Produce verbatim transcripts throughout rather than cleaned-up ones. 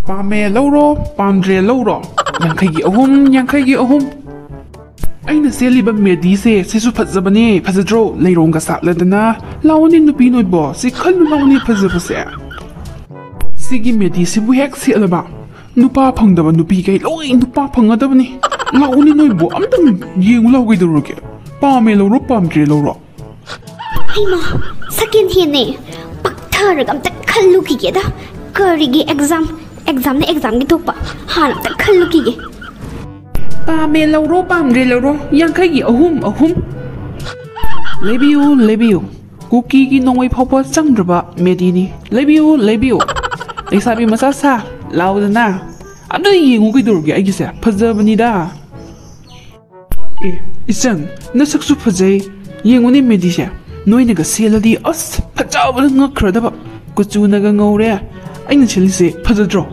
ꯄꯥꯝꯃꯦ ꯂꯧꯔꯣ, ꯄꯥꯝꯗ꯭ꯔꯦ ꯂꯧꯔꯣ꯫ ꯌꯥꯡꯈꯩꯒꯤ ꯑꯍꯨꯝ, ꯌꯥꯡꯈꯩꯒꯤ ꯑꯍꯨꯝ꯫ ꯑꯩꯅ ꯁꯦꯠꯂꯤꯕ ꯃꯦꯗꯤꯁꯦ ꯁꯤꯁꯨ ꯐꯖꯕꯅꯦ, ꯐꯖꯗ꯭ꯔꯣ? ꯂꯩꯔꯣꯡꯒ ꯁꯥꯠꯂꯗꯅ꯫ ꯂꯥꯛꯑꯣꯅꯦ ꯅꯨꯄꯤ ꯅꯣꯏꯕꯣ, ꯁꯤ ꯈꯜꯂꯨ ꯂꯥꯛꯑꯣꯅꯦ ꯐꯖꯕꯁꯦ꯫ ꯁꯤꯒꯤ ꯃꯦꯗꯤꯁꯤꯕꯨ ꯍꯦꯛ ꯁꯦꯠꯂꯕ ꯅꯨꯄꯥ ꯐꯪꯗꯕ ꯅꯨꯄꯤꯈꯩ ꯂꯣꯏ ꯅꯨꯄꯥ ꯐꯪꯒꯗꯕꯅꯤ꯫ ꯂꯥꯛꯑꯣꯅꯦ ꯅꯣꯏꯕꯣ, ꯑꯝꯇꯪ ꯌꯦꯡꯉꯨ ꯂꯥꯛꯑꯣ, ꯀꯩꯗꯧꯔꯒꯦ? ꯄꯥꯝꯃꯦ ꯂꯧꯔꯣ, ꯄꯥꯝꯗ꯭ꯔꯦ ꯂꯧꯔꯣ꯫ ꯍꯩꯃꯥ, ꯁꯦꯀꯦꯟ ꯍꯦꯟꯅꯦ꯫ ꯄꯛꯊꯔꯒ ꯑꯝꯇ ꯈꯜꯂꯨꯈꯤꯒꯦꯗ꯫ ꯀꯔꯤꯒꯤ ꯑꯦꯛꯖꯥꯝ? ꯑꯦꯛꯖꯥꯝꯅ ꯑꯦꯛꯖꯥꯝꯒꯤ ꯊꯣꯛꯄ꯫ ꯍꯥꯟꯅ ꯑꯝꯇ ꯈꯜꯂꯨꯈꯤꯒꯦ꯫ ꯄꯥꯝꯃꯦ ꯂꯧꯔꯣ, ꯄꯥꯝꯗ꯭ꯔꯦ ꯂꯧꯔꯣ꯫ ꯌꯥꯡꯈꯩꯒꯤ ꯑꯍꯨꯝ, ꯑꯍꯨꯝ꯫ ꯂꯩꯕꯤꯌꯨ, ꯂꯩꯕꯤꯌꯨ꯫ ꯀꯨꯀꯤꯒꯤ ꯅꯣꯡꯃꯩ ꯐꯥꯎꯕ ꯆꯪꯗ꯭ꯔꯕ ꯃꯦꯗꯤꯅꯤ꯫ ꯂꯩꯕꯤꯌꯨ, ꯂꯩꯕꯤꯌꯨ꯫ ꯂꯩꯁꯥꯕꯤ ꯃꯆꯥ ꯁꯥ, ꯂꯥꯎꯗꯅ꯫ ꯑꯗꯨ ꯌꯦꯡꯉꯨ ꯀꯩꯗꯧꯔꯒꯦ, ꯑꯩꯒꯤꯁꯦ ꯐꯖꯕꯅꯤꯗ꯫ ꯑꯦ, ꯏꯆꯟ, ꯅꯁꯛꯁꯨ ꯐꯖꯩ꯫ ꯌꯦꯡꯉꯨꯅꯦ ꯃꯦꯗꯤꯁꯦ꯫ ꯅꯣꯏꯅꯒ ꯁꯦꯠꯂꯗꯤ ꯑꯁ ꯐꯖꯕꯅ ꯉꯛꯈ꯭ꯔꯗꯕ꯫ ꯀꯨꯆꯨꯅꯒ ꯉꯧꯔꯦ꯫ ꯑꯩꯅ ꯁꯦꯠꯂꯤꯁꯦ ꯐꯖꯗ꯭ꯔꯣ?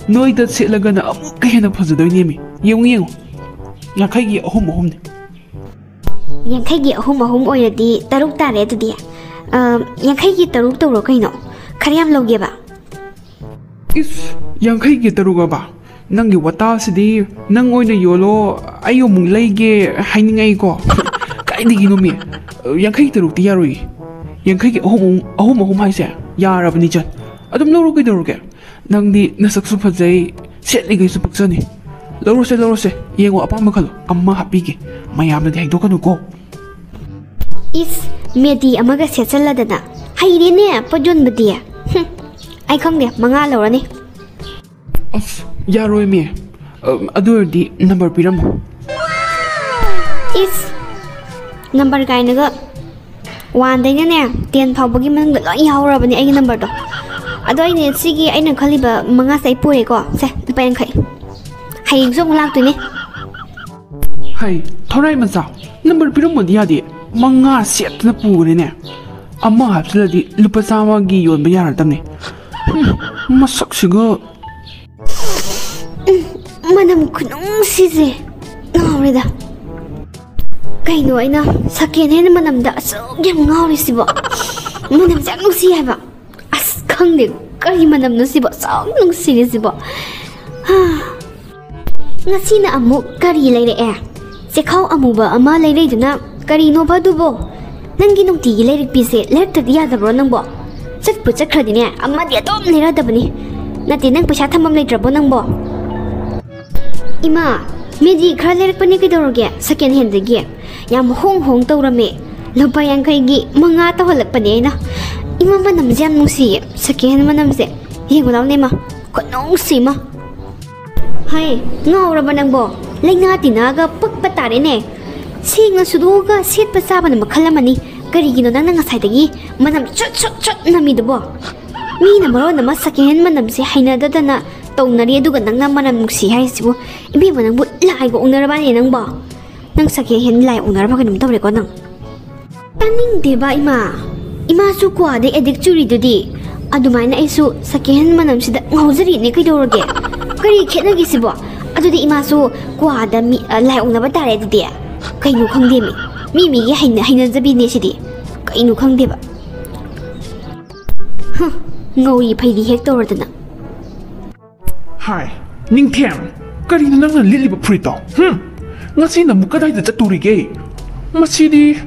ꯅꯣꯏꯗ ꯁꯦꯠꯂꯒꯅ ꯑꯃꯨꯛꯀ ꯍꯦꯟꯅ ꯐꯖꯗꯣꯏꯅꯦꯃꯤ꯫ ꯌꯦꯡꯉꯨ, ꯌꯦꯡꯉꯨ꯫ ꯌꯥꯡꯈꯩꯒꯤ ꯑꯍꯨꯝ, ꯑꯍꯨꯝꯅꯦ꯫ ꯌꯥꯡꯈꯩꯒꯤ ꯑꯍꯨꯝ ꯑꯍꯨꯝ ꯑꯣꯏꯔꯗꯤ ꯇꯔꯨꯛ ꯇꯥꯔꯦ ꯑꯗꯨꯗꯤ꯫ ꯑ, ꯌꯥꯡꯈꯩꯒꯤ ꯇꯔꯨꯛ ꯇꯧꯔꯣ ꯀꯩꯅꯣ꯫ ꯈꯔ ꯌꯥꯝ ꯂꯧꯒꯦꯕ꯫ ꯏꯁ, ꯌꯥꯡꯈꯩꯒꯤ ꯇꯔꯨꯛ ꯑꯕ? ꯅꯪꯒꯤ ꯋꯥꯇꯥꯁꯤꯗꯤ꯫ ꯅꯪ ꯑꯣꯏꯅ ꯌꯣꯜꯂꯣ, ꯑꯩ ꯑꯃꯨꯛ ꯂꯩꯒꯦ ꯍꯥꯏꯅꯤꯡꯉꯛꯏꯀꯣ꯫ ꯀꯥꯏꯗꯒꯤꯅꯣꯃꯤ? ꯌꯥꯡꯈꯩ ꯇꯔꯨꯛꯇꯤ ꯌꯥꯔꯣꯏꯌꯦ꯫ ꯌꯥꯡꯈꯩꯒꯤ ꯑꯍꯨꯝ, ꯑꯍꯨꯝ, ꯑꯍꯨꯝ ꯍꯥꯏꯁꯦ ꯌꯥꯔꯕꯅꯤ, ꯏꯆꯟ꯫ ꯑꯗꯨꯝ ꯂꯧꯔꯣ ꯀꯩꯗꯧꯔꯒꯦ? ꯅꯪꯗꯤ ꯅꯁꯛꯁꯨ ꯐꯖꯩ, ꯁꯦꯠꯂꯤꯈꯩꯁꯨ ꯄꯛꯆꯅꯤ꯫ ꯂꯧꯔꯣꯁꯦ, ꯂꯧꯔꯣꯁꯦ, ꯌꯦꯡꯉꯣ, ꯑꯄꯥꯝꯕ ꯈꯜꯂꯣ, ꯑꯃ ꯍꯥꯞꯄꯤꯒꯦ꯫ ꯃꯌꯥꯝꯗꯗꯤ ꯍꯥꯏꯗꯣꯛꯀꯅꯨꯀꯣ꯫ ꯏꯁ, ꯃꯦꯗꯤ ꯑꯃꯒ ꯁꯦꯠꯆꯜꯂꯗꯅ꯫ ꯍꯩꯔꯦꯅꯦ ꯄꯣꯠ ꯌꯣꯟꯕꯗꯤ꯫ ꯍꯨꯝ, ꯑꯩ ꯈꯪꯗꯦ, ꯃꯉꯥ ꯂꯧꯔꯅꯤ꯫ ꯑꯁ, ꯌꯥꯔꯣꯏꯃꯤ꯫ ꯑ, ꯑꯗꯨ ꯑꯣꯏꯔꯗꯤ ꯅꯝꯕꯔ ꯄꯤꯔꯝꯃꯣ꯫ ꯏꯁ, ꯅꯝꯕꯔ ꯀꯥꯏꯅꯒ꯫ ꯋꯥꯟꯗꯩꯅꯅꯦ ꯇꯦꯟ ꯐꯥꯎꯕꯒꯤ ꯃꯅꯨꯡꯗ ꯂꯣꯏ ꯌꯥꯎꯔꯕꯅꯦ ꯑꯩꯒꯤ ꯅꯝꯕꯔꯗꯣ꯫ ꯑꯗꯣ ꯑꯩꯅꯦ ꯁꯤꯒꯤ ꯑꯩꯅ ꯈꯜꯂꯤꯕ ꯃꯉꯥꯁꯦ ꯑꯩ ꯄꯨꯔꯦꯀꯣ꯫ ꯁꯦ, ꯂꯨꯄꯥ ꯌꯥꯡꯈꯩ꯫ ꯍꯌꯦꯡꯁꯨ ꯑꯃꯨꯛ ꯂꯥꯛꯇꯣꯏꯅꯦ꯫ ꯍꯩ, ꯊꯧꯔꯥꯏ ꯃꯆꯥ, ꯅꯝꯕꯔ ꯄꯤꯔꯝꯃꯣꯗꯤ ꯌꯥꯗꯦ꯫ ꯃꯉꯥ ꯁꯦꯠꯇꯅ ꯄꯨꯈ꯭ꯔꯦꯅꯦ꯫ ꯑꯃ ꯍꯥꯞꯆꯤꯜꯂꯗꯤ ꯂꯨꯄꯥ ꯆꯥꯝꯃꯒꯤ ꯌꯣꯟꯕ ꯌꯥꯔꯗꯕꯅꯦ꯫ ꯍꯨꯝ, ꯃꯁꯛꯁꯤꯒ꯫ ꯃꯅꯝ ꯈꯨꯅꯨꯡꯁꯤꯁꯦ ꯉꯥꯎꯔꯦꯗ꯫ ꯀꯩꯅꯣ ꯑꯩꯅ ꯁꯦꯀꯦꯟ ꯍꯦꯟ ꯃꯅꯝꯗ ꯑꯁꯨꯛ ꯌꯥꯝ ꯉꯥꯎꯔꯤꯁꯤꯕꯣ? ꯃꯅꯝꯁꯦ ꯌꯥꯝ ꯅꯨꯡꯁꯤ ꯍꯥꯏꯕ꯫ ꯑꯁ, ꯈꯪꯗꯦ, ꯀꯔꯤ ꯃꯅꯝꯅꯣ ꯁꯤꯕꯣ? ꯆꯥꯎ ꯅꯨꯡꯁꯤꯔꯤꯁꯤꯕꯣ꯫ ꯍꯥ꯫ ꯉꯁꯤꯅ ꯑꯃꯨꯛ ꯀꯔꯤ ꯂꯩꯔꯛꯑꯦ? ꯆꯦꯈꯥꯎ ꯑꯃꯨꯕ ꯑꯃ ꯂꯩꯔꯛꯏꯗꯨꯅ ꯀꯔꯤꯅꯣꯕ ꯑꯗꯨꯕꯣ? ꯅꯪꯒꯤ ꯅꯨꯡꯇꯤꯒꯤ ꯂꯩꯔꯛꯄꯤꯁꯦ ꯂꯩꯔꯛꯇ꯭ꯔꯗꯤ ꯌꯥꯗꯕ꯭ꯔꯣ ꯅꯪꯕꯣ? ꯆꯠꯄꯨ ꯆꯠꯈ꯭ꯔꯗꯤꯅꯦ, ꯑꯃꯗꯤ ꯑꯗꯨꯝ ꯂꯩꯔꯛꯑꯗꯕꯅꯤ꯫ ꯅꯠꯇꯦ, ꯅꯪ ꯄꯩꯁꯥ ꯊꯝꯐꯝ ꯂꯩꯇ꯭ꯔꯕꯣ ꯅꯪꯕꯣ? ꯏꯃꯥ, ꯃꯤꯗꯤ ꯈꯔ ꯂꯩꯔꯛꯄꯅꯦ ꯀꯩꯗꯧꯔꯒꯦ, ꯁꯦꯀꯦꯟ ꯍꯦꯟꯗꯒꯤ꯫ ꯌꯥꯝ ꯍꯣꯡ ꯍꯣꯡ ꯇꯧꯔꯝꯃꯦ꯫ ꯂꯨꯄꯥ ꯌꯥꯡꯈꯩꯒꯤ ꯃꯉꯥ ꯇꯧꯍꯜꯂꯛꯄꯅꯦ ꯑꯩꯅ꯫ ꯏꯃꯥ, ꯃꯅꯝꯁꯦ ꯌꯥꯝ ꯅꯨꯡꯁꯤꯌꯦ, ꯁꯦꯀꯦꯟ ꯍꯦꯟ ꯃꯅꯝꯁꯦ꯫ ꯌꯦꯡꯉꯨ ꯂꯥꯎꯅꯦ ꯏꯃꯥ, ꯈꯨꯅꯨꯡꯁꯤ ꯑꯃ꯫ ꯍꯥꯏ, ꯉꯥꯎꯔꯕ ꯅꯪꯕꯣ? ꯂꯩꯅꯥ ꯇꯤꯟꯅꯒ ꯄꯛꯄ ꯇꯥꯔꯦꯅꯦ꯫ ꯁꯦꯡꯅ ꯁꯨꯗꯣꯛꯑꯒ ꯁꯦꯠꯄ ꯆꯥꯕꯅ ꯃꯈꯜ ꯑꯃꯅꯤ꯫ ꯀꯔꯤꯒꯤꯅꯣ ꯅꯪꯅ ꯉꯁꯥꯏꯗꯒꯤ ꯃꯅꯝ ꯆꯨꯠ ꯆꯨꯠ ꯆꯨꯠ ꯅꯝꯃꯤꯗꯨꯕꯣ? ꯃꯤꯅ ꯃꯔꯣꯟ ꯑꯃ ꯁꯦꯀꯦꯟ ꯍꯦꯟ ꯃꯅꯝꯁꯦ ꯍꯩꯅꯗꯗꯅ ꯇꯧꯅꯔꯤ, ꯑꯗꯨꯒ ꯅꯪꯅ ꯃꯅꯝ ꯅꯨꯡꯁꯤ ꯍꯥꯏꯔꯤꯁꯤꯕꯨ? ꯏꯕꯦꯝꯃ, ꯅꯪꯕꯨ ꯂꯥꯏꯒ ꯑꯣꯛꯅꯔꯕꯅꯦ ꯅꯪꯕꯣ? ꯅꯪ ꯁꯦꯀꯦꯟ ꯍꯦꯟ ꯂꯥꯏ ꯑꯣꯛꯅꯔꯕ ꯀꯩꯅꯣꯝ ꯇꯧꯔꯦꯀꯣ ꯅꯪ꯫ ꯇꯥꯅꯤꯡꯗꯦꯕ ꯏꯃꯥ, ꯏꯃꯥꯁꯨ ꯀ꯭ꯋꯥꯗ ꯑꯦꯗꯤꯛ ꯆꯨꯔꯤꯗꯨꯗꯤ꯫ ꯑꯗꯨꯃꯥꯏꯅ ꯑꯩꯁꯨ ꯁꯦꯀꯦꯟ ꯍꯦꯟ ꯃꯅꯝꯁꯤꯗ ꯉꯥꯎꯖꯔꯤꯅꯦ ꯀꯩꯗꯧꯔꯒꯦ? ꯀꯔꯤ ꯈꯦꯠꯅꯒꯦ ꯁꯤꯕꯣ? ꯑꯗꯨꯗꯤ ꯏꯃꯥꯁꯨ ꯀ꯭ꯋꯥꯗ ꯃꯤ, ꯑ, ꯂꯥꯏ ꯑꯣꯛꯅꯕ ꯇꯥꯔꯦ ꯑꯗꯨꯗꯤ꯫ ꯀꯩꯅꯣ ꯈꯪꯗꯦꯃꯤ, ꯃꯤ ꯃꯤꯒꯤ ꯍꯩꯅ-, ꯍꯩꯅꯖꯕꯤꯅꯦ ꯁꯤꯗꯤ꯫ ꯀꯩꯅꯣ ꯈꯪꯗꯦꯕ꯫ ꯍꯨꯝ, ꯉꯧꯔꯤ ꯐꯩꯔꯤ ꯍꯦꯛ ꯇꯧꯔꯗꯅ꯫ ꯍꯥꯏ, ꯅꯤꯡꯊꯦꯝ, ꯀꯔꯤꯅꯣ ꯅꯪꯅ ꯂꯤꯠꯂꯤꯕ ꯐꯨꯔꯤꯠꯇꯣ? ꯍꯨꯝ? ꯉꯁꯤ ꯅꯪꯕꯨ ꯀꯗꯥꯏꯗ ꯆꯠꯇꯣꯔꯤꯒꯦ? ꯃꯁꯤꯗꯤ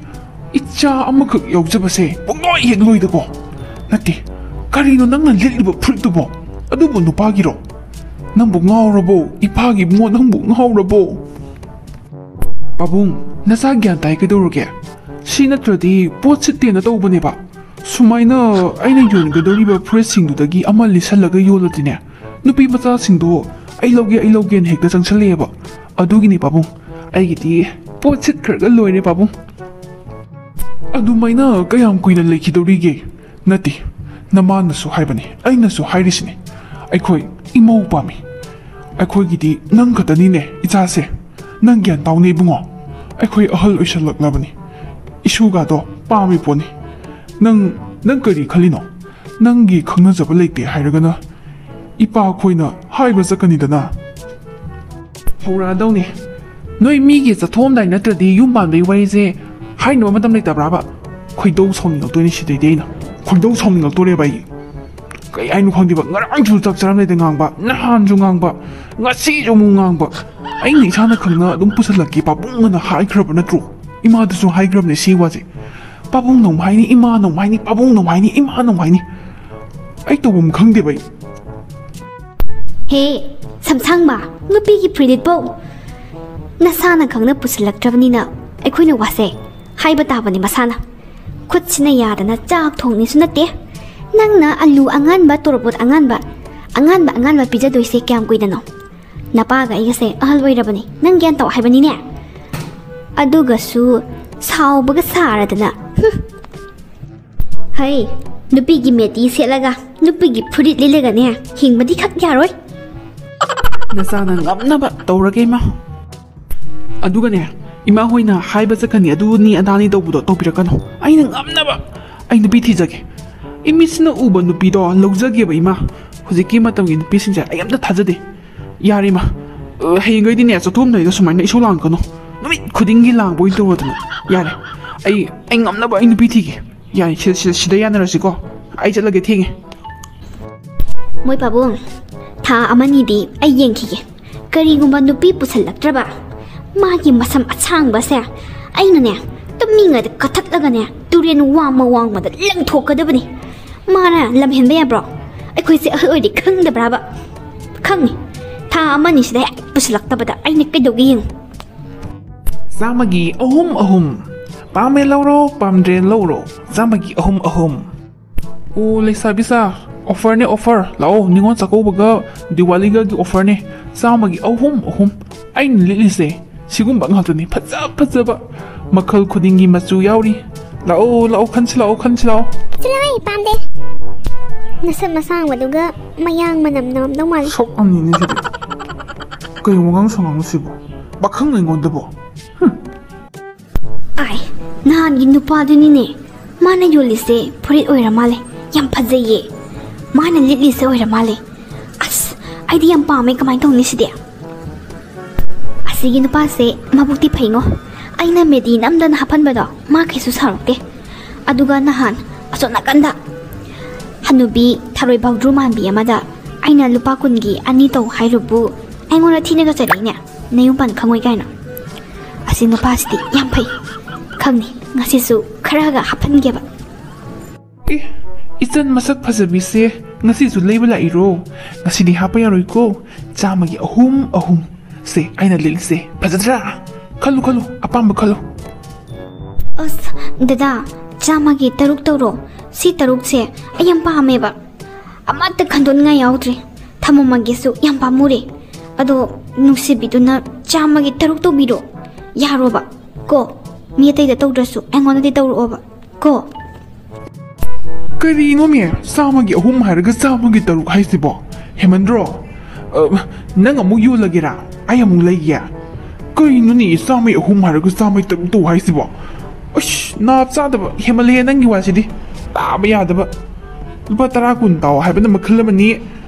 ꯏꯆꯥ ꯑꯃꯈꯛ ꯌꯥꯎꯖꯕꯁꯦ ꯄꯨꯡꯂꯣꯏ ꯍꯦꯛ ꯂꯣꯏꯗꯀꯣ꯫ ꯅꯠꯇꯦ, ꯀꯔꯤꯅꯣ ꯅꯪꯅ ꯂꯤꯠꯂꯤꯕ ꯐꯨꯔꯤꯠꯇꯨꯕꯣ? ꯑꯗꯨꯕꯨ ꯅꯨꯄꯥꯒꯤꯔꯣ? ꯅꯪꯕꯨ ꯉꯥꯎꯔꯕꯣ? ꯏꯄꯥꯒꯤ ꯏꯕꯨꯡꯉꯣ, ꯅꯪꯕꯨ ꯉꯥꯎꯔꯕꯣ? ꯄꯥꯕꯨꯡ, ꯅꯆꯥ ꯒ꯭ꯌꯥꯟ ꯇꯥꯏ ꯀꯩꯗꯧꯔꯒꯦ? ꯁꯤ ꯅꯠꯇ꯭ꯔꯗꯤ ꯄꯣꯠ ꯁꯤꯠꯇꯦꯅ ꯇꯧꯕꯅꯦꯕ꯫ ꯁꯨꯃꯥꯏꯅ ꯑꯩꯅ ꯌꯣꯟꯒꯗꯧꯔꯤꯕ ꯐꯨꯔꯤꯠꯁꯤꯡꯗꯨꯗꯒꯤ ꯑꯃ ꯂꯤꯠꯁꯜꯂꯒ ꯌꯣꯜꯂꯗꯤꯅꯦ, ꯅꯨꯄꯤ ꯃꯆꯥꯁꯤꯡꯗꯣ "ꯑꯩ ꯂꯧꯒꯦ, ꯑꯩ ꯂꯧꯒꯦꯅ" ꯍꯦꯛꯇ ꯆꯪꯁꯜꯂꯛꯑꯦꯕ꯫ ꯑꯗꯨꯒꯤꯅꯦ ꯄꯥꯕꯨꯡ, ꯑꯩꯒꯤꯗꯤ ꯄꯣꯠ ꯁꯤꯠꯈ꯭ꯔꯒ ꯂꯣꯏꯔꯦ ꯄꯥꯕꯨꯡ꯫ ꯑꯗꯨꯃꯥꯏꯅ ꯀꯌꯥꯝ ꯀꯨꯏꯅ ꯂꯩꯈꯤꯗꯧꯔꯤꯒꯦ? ꯅꯠꯇꯦ, ꯅꯃꯥꯅꯁꯨ ꯍꯥꯏꯕꯅꯤ, ꯑꯩꯅꯁꯨ ꯍꯥꯏꯔꯤꯁꯤꯅꯤ꯫ ꯑꯩꯈꯣꯏ ꯏꯃꯧ ꯄꯥꯝꯃꯤ꯫ ꯑꯩꯈꯣꯏꯒꯤꯗꯤ ꯅꯪ ꯈꯛꯇꯅꯤꯅꯦ ꯏꯆꯥꯁꯦ꯫ ꯅꯪ ꯒ꯭ꯌꯥꯟ ꯇꯥꯎꯅꯦ ꯏꯕꯨꯡꯉꯣ, ꯑꯩꯈꯣꯏ ꯑꯍꯜ ꯑꯣꯏꯁꯜꯂꯛꯂꯕꯅꯤ꯫ ꯏꯁꯨꯒꯗꯣ ꯄꯥꯝꯃꯤ ꯄꯣꯠꯅꯤ꯫ ꯅꯪ, ꯅꯪ ꯀꯔꯤ ꯈꯜꯂꯤꯅꯣ? ꯅꯪꯒꯤ ꯈꯪꯅꯖꯕ ꯂꯩꯇꯦ ꯍꯥꯏꯔꯒꯅ ꯏꯄꯥ ꯑꯩꯈꯣꯏꯅ ꯍꯥꯏꯕ ꯆꯠꯀꯅꯤꯗꯅ꯫ ꯍꯧꯔꯛꯑꯗꯧꯅꯤ꯫ ꯅꯣꯏ ꯃꯤꯒꯤ ꯆꯠꯊꯣꯛꯑꯝꯗꯥꯏ ꯅꯠꯇ꯭ꯔꯗꯤ ꯌꯨꯝ ꯄꯥꯟꯕꯒꯤ ꯋꯥꯔꯤꯁꯦ ꯍꯥꯏꯅꯕ ꯃꯇꯝ ꯂꯩꯇꯕ꯭ꯔꯥꯕ? ꯈꯣꯏꯗꯧ ꯁꯥꯎꯅꯤꯡꯉꯛꯇꯣꯏꯅꯤ ꯁꯤꯗꯩꯗꯤ ꯑꯩꯅ꯫ ꯈꯣꯏꯗꯧ ꯁꯥꯎꯅꯤꯡꯉꯛꯇꯣꯔꯦꯕ ꯑꯩ꯫ ꯀꯩ ꯍꯥꯏꯅꯣ ꯈꯪꯗꯦꯕ, ꯉꯔꯥꯡꯁꯨ ꯆꯥꯛ ꯆꯥꯔꯝꯗꯥꯏꯗ ꯉꯥꯡꯕ, ꯅꯍꯥꯟꯁꯨ ꯉꯥꯡꯕ, ꯉꯁꯤꯁꯨ ꯑꯃꯨꯛ ꯉꯥꯡꯕ꯫ ꯑꯩꯅ ꯏꯁꯥꯅ ꯈꯪꯅ ꯑꯗꯨꯝ ꯄꯨꯁꯜꯂꯛꯀꯦ ꯄꯥꯕꯨꯡ ꯑꯅ ꯍꯥꯏꯈ꯭ꯔꯕ ꯅꯠꯇ꯭ꯔꯣ? ꯏꯃꯥꯗꯁꯨ ꯍꯥꯏꯈ꯭ꯔꯕꯅꯦ ꯁꯤ ꯋꯥꯁꯦ꯫ ꯄꯥꯕꯨꯡꯅ ꯑꯃꯨꯛ ꯍꯥꯏꯅꯤ, ꯏꯃꯥꯅ ꯑꯃꯨꯛ ꯍꯥꯏꯅꯤ, ꯄꯥꯕꯨꯡꯅ ꯑꯃꯨꯛ ꯍꯥꯏꯅꯤ, ꯏꯃꯥꯅ ꯑꯃꯨꯛ ꯍꯥꯏꯅꯤ꯫ ꯑꯩ ꯇꯧꯐꯝ ꯈꯪꯗꯦꯕ ꯑꯩ꯫ ꯍꯦ, ꯁꯝꯁꯥꯡꯕ, ꯅꯨꯄꯤꯒꯤ ꯐꯨꯔꯤꯠꯄꯨ ꯅꯁꯥꯅ ꯈꯪꯅ ꯄꯨꯁꯤꯜꯂꯛꯇ꯭ꯔꯕꯅꯤꯅ ꯑꯩꯈꯣꯏꯅ ꯋꯥꯁꯦ ꯍꯥꯏꯕ ꯇꯥꯕꯅꯤ ꯃꯁꯥꯅ꯫ ꯈꯨꯠꯁꯤꯅ ꯌꯥꯗꯅ ꯆꯥꯛ ꯊꯣꯡꯅꯤꯁꯨ ꯅꯠꯇꯦ꯫ ꯅꯪꯅ ꯑꯂꯨ ꯑꯉꯥꯟꯕ, ꯇꯣꯔꯕꯣꯠ ꯑꯉꯥꯟꯕ, ꯑꯉꯥꯟꯕ ꯑꯉꯥꯟꯕ ꯄꯤꯖꯗꯣꯏꯁꯦ ꯀꯌꯥꯝ ꯀꯨꯏꯗꯅꯣ? ꯅꯄꯥꯒ ꯑꯩꯒꯁꯦ ꯑꯍꯜ ꯑꯣꯏꯔꯕꯅꯤ, ꯅꯪ ꯒ꯭ꯌꯥꯟ ꯇꯧ ꯍꯥꯏꯕꯅꯤꯅꯦ꯫ ꯑꯗꯨꯒꯁꯨ ꯁꯥꯎꯕꯒ ꯁꯥꯔꯗꯅ꯫ ꯍꯨꯝ꯫ ꯍꯩ, ꯅꯨꯄꯤꯒꯤ ꯃꯦꯇꯤ ꯁꯦꯠꯂꯒ, ꯅꯨꯄꯤꯒꯤ ꯐꯨꯔꯤꯠ ꯂꯤꯠꯂꯒꯅꯦ ꯍꯤꯡꯕꯗꯤ ꯈꯛ ꯌꯥꯔꯣꯏ꯫ ꯅꯆꯥꯅ ꯉꯝꯅꯕ ꯇꯧꯔꯒꯦ, ꯏꯃꯥ꯫ ꯑꯗꯨꯒꯅꯦ, ꯏꯃꯥ ꯍꯣꯏꯅ ꯍꯥꯏꯕ ꯆꯠꯀꯅꯤ, ꯑꯗꯨꯅꯤ ꯑꯗꯥꯅꯤ ꯇꯧꯕꯗꯣ ꯇꯧꯕꯤꯔꯛꯀꯅꯨ꯫ ꯑꯩꯅ ꯉꯝꯅꯕ ꯑꯩ ꯅꯨꯄꯤ ꯊꯤꯖꯒꯦ꯫ ꯏꯃꯤꯠꯁꯤꯅ ꯎꯕ ꯅꯨꯄꯤꯗꯣ ꯂꯧꯖꯒꯦꯕ, ꯏꯃꯥ꯫ ꯍꯧꯖꯤꯛꯀꯤ ꯃꯇꯝꯒꯤ ꯅꯨꯄꯤꯁꯤꯡꯁꯦ ꯑꯩ ꯑꯝꯇ ꯊꯥꯖꯗꯦ꯫ ꯌꯥꯔꯦ, ꯏꯃꯥ꯫ ꯑ, ꯍꯌꯦꯡꯈꯩꯗꯤꯅꯦ, ꯆꯠꯊꯣꯛꯑꯝꯗꯥꯏꯗ ꯁꯨꯃꯥꯏꯅ ꯏꯁꯧ ꯂꯥꯡꯉꯛꯀꯅꯨ꯫ ꯅꯨꯃꯤꯠ ꯈꯨꯗꯤꯡꯒꯤ ꯂꯥꯡꯕ ꯑꯣꯏꯅ ꯇꯧꯔꯗꯅ꯫ ꯌꯥꯔꯦ, ꯑꯩ, ꯑꯩ ꯉꯝꯅꯕ ꯑꯩ ꯅꯨꯄꯤ ꯊꯤꯒꯦ꯫ ꯌꯥꯔꯦ, ꯁꯤꯗ, ꯁꯤꯗ, ꯁꯤꯗ ꯌꯥꯅꯔꯁꯤꯀꯣ꯫ ꯑꯩ ꯆꯠꯂꯒꯦ, ꯊꯦꯡꯉꯦ꯫ ꯃꯣꯏ ꯄꯥꯕꯨꯡ, ꯊꯥ ꯑꯃꯅꯤꯗꯤ ꯑꯩ ꯌꯦꯡꯈꯤꯒꯦ꯫ ꯀꯔꯤꯒꯨꯝꯕ ꯅꯨꯄꯤ ꯄꯨꯁꯜꯂꯛꯇ꯭ꯔꯕ, ꯃꯥꯒꯤ ꯃꯁꯝ ꯑꯁꯥꯡꯕꯁꯦ ꯑꯩꯅꯅꯦ, ꯇꯨꯝꯃꯤꯉꯩꯗ ꯀꯛꯊꯠꯂꯒꯅꯦ, ꯇꯨꯔꯦꯟ ꯋꯥꯡꯃ ꯋꯥꯡꯃꯗ ꯂꯪꯊꯣꯛꯀꯗꯕꯅꯤ꯫ ꯃꯥꯅ ꯂꯝꯍꯦꯟꯕ ꯌꯥꯕ꯭ꯔꯣ? ꯑꯩꯈꯣꯏꯁꯦ ꯑꯍꯜ ꯑꯣꯏꯔꯦ ꯈꯪꯗꯕ꯭ꯔꯥꯕ? ꯈꯪꯉꯤ꯫ ꯊꯥ ꯑꯃꯅꯤꯁꯤꯗ ꯍꯦꯛ ꯄꯨꯁꯜꯂꯛꯇꯕꯗ ꯑꯩꯅ ꯀꯩꯗꯧꯒꯦ ꯌꯦꯡꯉꯨ꯫ ꯆꯥꯝꯃꯒꯤ ꯑꯍꯨꯝ ꯑꯍꯨꯝ꯫ ꯄꯥꯝꯃꯦ ꯂꯧꯔꯣ, ꯄꯥꯝꯗ꯭ꯔꯦ ꯂꯧꯔꯣ꯫ ꯆꯥꯝꯃꯒꯤ ꯑꯍꯨꯝ ꯑꯍꯨꯝ꯫ ꯑꯣ, ꯂꯩꯁꯥꯕꯤꯁꯥ, offerꯅꯦ, offer꯫ ꯂꯥꯛꯑꯣ, ꯅꯤꯉꯣꯜ ꯆꯥꯛꯀꯧꯕꯒ ꯗꯤꯋꯥꯂꯤꯒꯒꯤ offerꯅꯦ꯫ ꯆꯥꯝꯃꯒꯤ ꯑꯍꯨꯝ ꯑꯍꯨꯝ꯫ ꯑꯩꯅ ꯂꯤꯠꯂꯤꯁꯦ ꯁꯤꯒꯨꯝꯕ ꯉꯥꯛꯇꯅꯤ, ꯐꯖ ꯐꯖꯕ, ꯃꯈꯜ ꯈꯨꯗꯤꯡꯒꯤ ꯃꯆꯨ ꯌꯥꯎꯔꯤ꯫ ꯂꯥꯛꯑꯣ, ꯂꯥꯛꯑꯣ, ꯈꯟꯁꯤ ꯂꯥꯛꯑꯣ, ꯈꯟꯁꯤ ꯂꯥꯛꯑꯣ꯫ ꯆꯠꯂꯣꯍꯦ, ꯄꯥꯝꯗꯦ꯫ ꯅꯁꯝ ꯑꯁꯥꯡꯕꯗꯨꯒ ꯃꯌꯥꯡ ꯃꯅꯝ ꯅꯝꯗꯧ ꯃꯥꯜꯂꯤ꯫ ꯁꯛ ꯑꯅꯤꯅꯦ ꯁꯤꯗꯤ꯫ ꯀꯩ ꯋꯥꯉꯥꯡ ꯁꯉꯥꯡꯅꯣ ꯁꯤꯕꯣ? ꯄꯥꯈꯪ ꯑꯩꯉꯣꯟꯗꯕꯣ? ꯍꯨꯝ꯫ ꯑꯥꯏ, ꯅꯍꯥꯟꯒꯤ ꯅꯨꯄꯥꯗꯨꯅꯤꯅꯦ꯫ ꯃꯥꯅ ꯌꯣꯜꯂꯤꯁꯦ ꯐꯨꯔꯤꯠ ꯑꯣꯏꯔ ꯃꯥꯜꯂꯦ꯫ ꯌꯥꯝ ꯐꯖꯩꯌꯦ꯫ ꯃꯥꯅ ꯂꯤꯠꯂꯤꯁꯦ ꯑꯣꯏꯔ ꯃꯥꯜꯂꯦ꯫ ꯑꯁ, ꯑꯩꯗꯤ ꯌꯥꯝ ꯄꯥꯝꯃꯦ꯫ ꯀꯃꯥꯏꯅ ꯇꯧꯅꯤ ꯁꯤꯗꯤ? ꯑꯁꯤꯒꯤ ꯅꯨꯄꯥꯁꯦ ꯃꯕꯨꯛꯇꯤ ꯐꯩꯉꯣ꯫ ꯑꯩꯅ ꯃꯦꯗꯤ ꯅꯝꯗꯅ ꯍꯥꯞꯍꯟꯕꯗꯣ ꯃꯥ ꯀꯩꯁꯨ ꯁꯥꯎꯔꯛꯇꯦ꯫ ꯑꯗꯨꯒ ꯅꯍꯥꯟ ꯑꯁꯣꯝ ꯅꯥꯀꯟꯗ ꯅꯨꯄꯤ ꯊꯔꯣꯏ ꯕꯥꯎꯗ꯭ꯔꯨ ꯃꯥꯟꯕꯤ ꯑꯃꯗ ꯑꯩꯅ ꯂꯨꯄꯥ ꯀꯨꯟꯒꯤ ꯑꯅꯤ ꯇꯧ ꯍꯥꯏꯔꯨꯕꯨ ꯑꯩꯉꯣꯟꯗ ꯊꯤꯅꯒ ꯆꯠꯂꯛꯏꯅꯦ꯫ ꯅꯌꯨꯝ ꯄꯥꯟ ꯈꯪꯉꯣꯏ ꯀꯥꯏꯅ꯫ ꯑꯁꯤ ꯅꯨꯄꯥꯁꯤꯗꯤ ꯌꯥꯝ ꯐꯩ꯫ ꯈꯪꯅꯤ, ꯉꯁꯤꯁꯨ ꯈꯔꯒ ꯍꯥꯞꯍꯟꯒꯦꯕ꯫ ꯑꯦ, ꯏꯆꯟ ꯃꯁꯛ ꯐꯖꯕꯤꯁꯦ ꯉꯁꯤꯁꯨ ꯂꯩꯕ ꯂꯥꯛꯏꯔꯣ? ꯉꯁꯤꯗꯤ ꯍꯥꯞꯄ ꯌꯥꯔꯣꯏꯀꯣ꯫ ꯆꯥꯝꯃꯒꯤ ꯑꯍꯨꯝ ꯑꯍꯨꯝ꯫ ꯁꯦ, ꯑꯩꯅ ꯂꯤꯠꯂꯤꯁꯦ ꯐꯖꯗ꯭ꯔꯥ? ꯈꯜꯂꯨ, ꯈꯜꯂꯨ, ꯑꯄꯥꯝꯕ ꯈꯜꯂꯨ꯫ ꯑꯁ, ꯗꯗꯥ, ꯆꯥꯝꯃꯒꯤ ꯇꯔꯨꯛ ꯇꯧꯔꯣ꯫ ꯁꯤ ꯇꯔꯨꯛꯁꯦ ꯑꯩ ꯌꯥꯝ ꯄꯥꯝꯃꯦꯕ꯫ ꯑꯃꯠꯇ ꯈꯟꯗꯣꯛꯅꯤꯡꯉꯥꯏ ꯌꯥꯎꯗ꯭ꯔꯦ꯫ ꯊꯝꯃꯝꯃꯒꯦꯁꯨ ꯌꯥꯝ ꯄꯥꯝꯃꯨꯔꯦ꯫ ꯑꯗꯣ ꯅꯨꯡꯁꯤꯕꯤꯗꯨꯅ ꯆꯥꯝꯃꯒꯤ ꯇꯔꯨꯛ ꯇꯧꯕꯤꯔꯣ꯫ ꯌꯥꯔꯣꯕ ꯀꯣ? ꯃꯤ ꯑꯇꯩꯗ ꯇꯧꯗ꯭ꯔꯁꯨ ꯑꯩꯉꯣꯟꯗꯗꯤ ꯇꯧꯔꯛꯑꯣꯕ ꯀꯣ? ꯀꯔꯤꯅꯣꯃꯤ, ꯆꯥꯝꯃꯒꯤ ꯑꯍꯨꯝ ꯍꯥꯏꯔꯒ ꯆꯥꯝꯃꯒꯤ ꯇꯔꯨꯛ ꯍꯥꯏꯁꯤꯕꯣ? ꯍꯦꯃꯟꯗ꯭ꯔꯣ? ꯑ, ꯅꯪ ꯑꯃꯨꯛ ꯌꯣꯜꯂꯒꯦꯔꯥ? ꯑꯩ ꯑꯃꯨꯛ ꯂꯩꯒꯦ? ꯀꯔꯤꯅꯣꯅꯦ, ꯆꯥꯝꯃꯒꯤ ꯑꯍꯨꯝ ꯍꯥꯏꯔꯒ ꯆꯥꯝꯃꯒꯤ ꯇꯔꯨꯛ ꯇꯧ ꯍꯥꯏꯁꯤꯕꯣ? ꯑꯁ, ꯅꯥꯞ ꯆꯥꯗꯕ ꯍꯦꯃꯜꯂꯦ ꯅꯪꯒꯤ ꯋꯥꯁꯤꯗꯤ꯫ ꯇꯥꯕ ꯌꯥꯗꯕ꯫ ꯂꯨꯄꯥ ꯇꯔꯥ ꯀꯨꯟ ꯇꯥꯎ ꯍꯥꯏꯕꯅ ꯃꯈꯜ ꯑꯃꯅꯤ,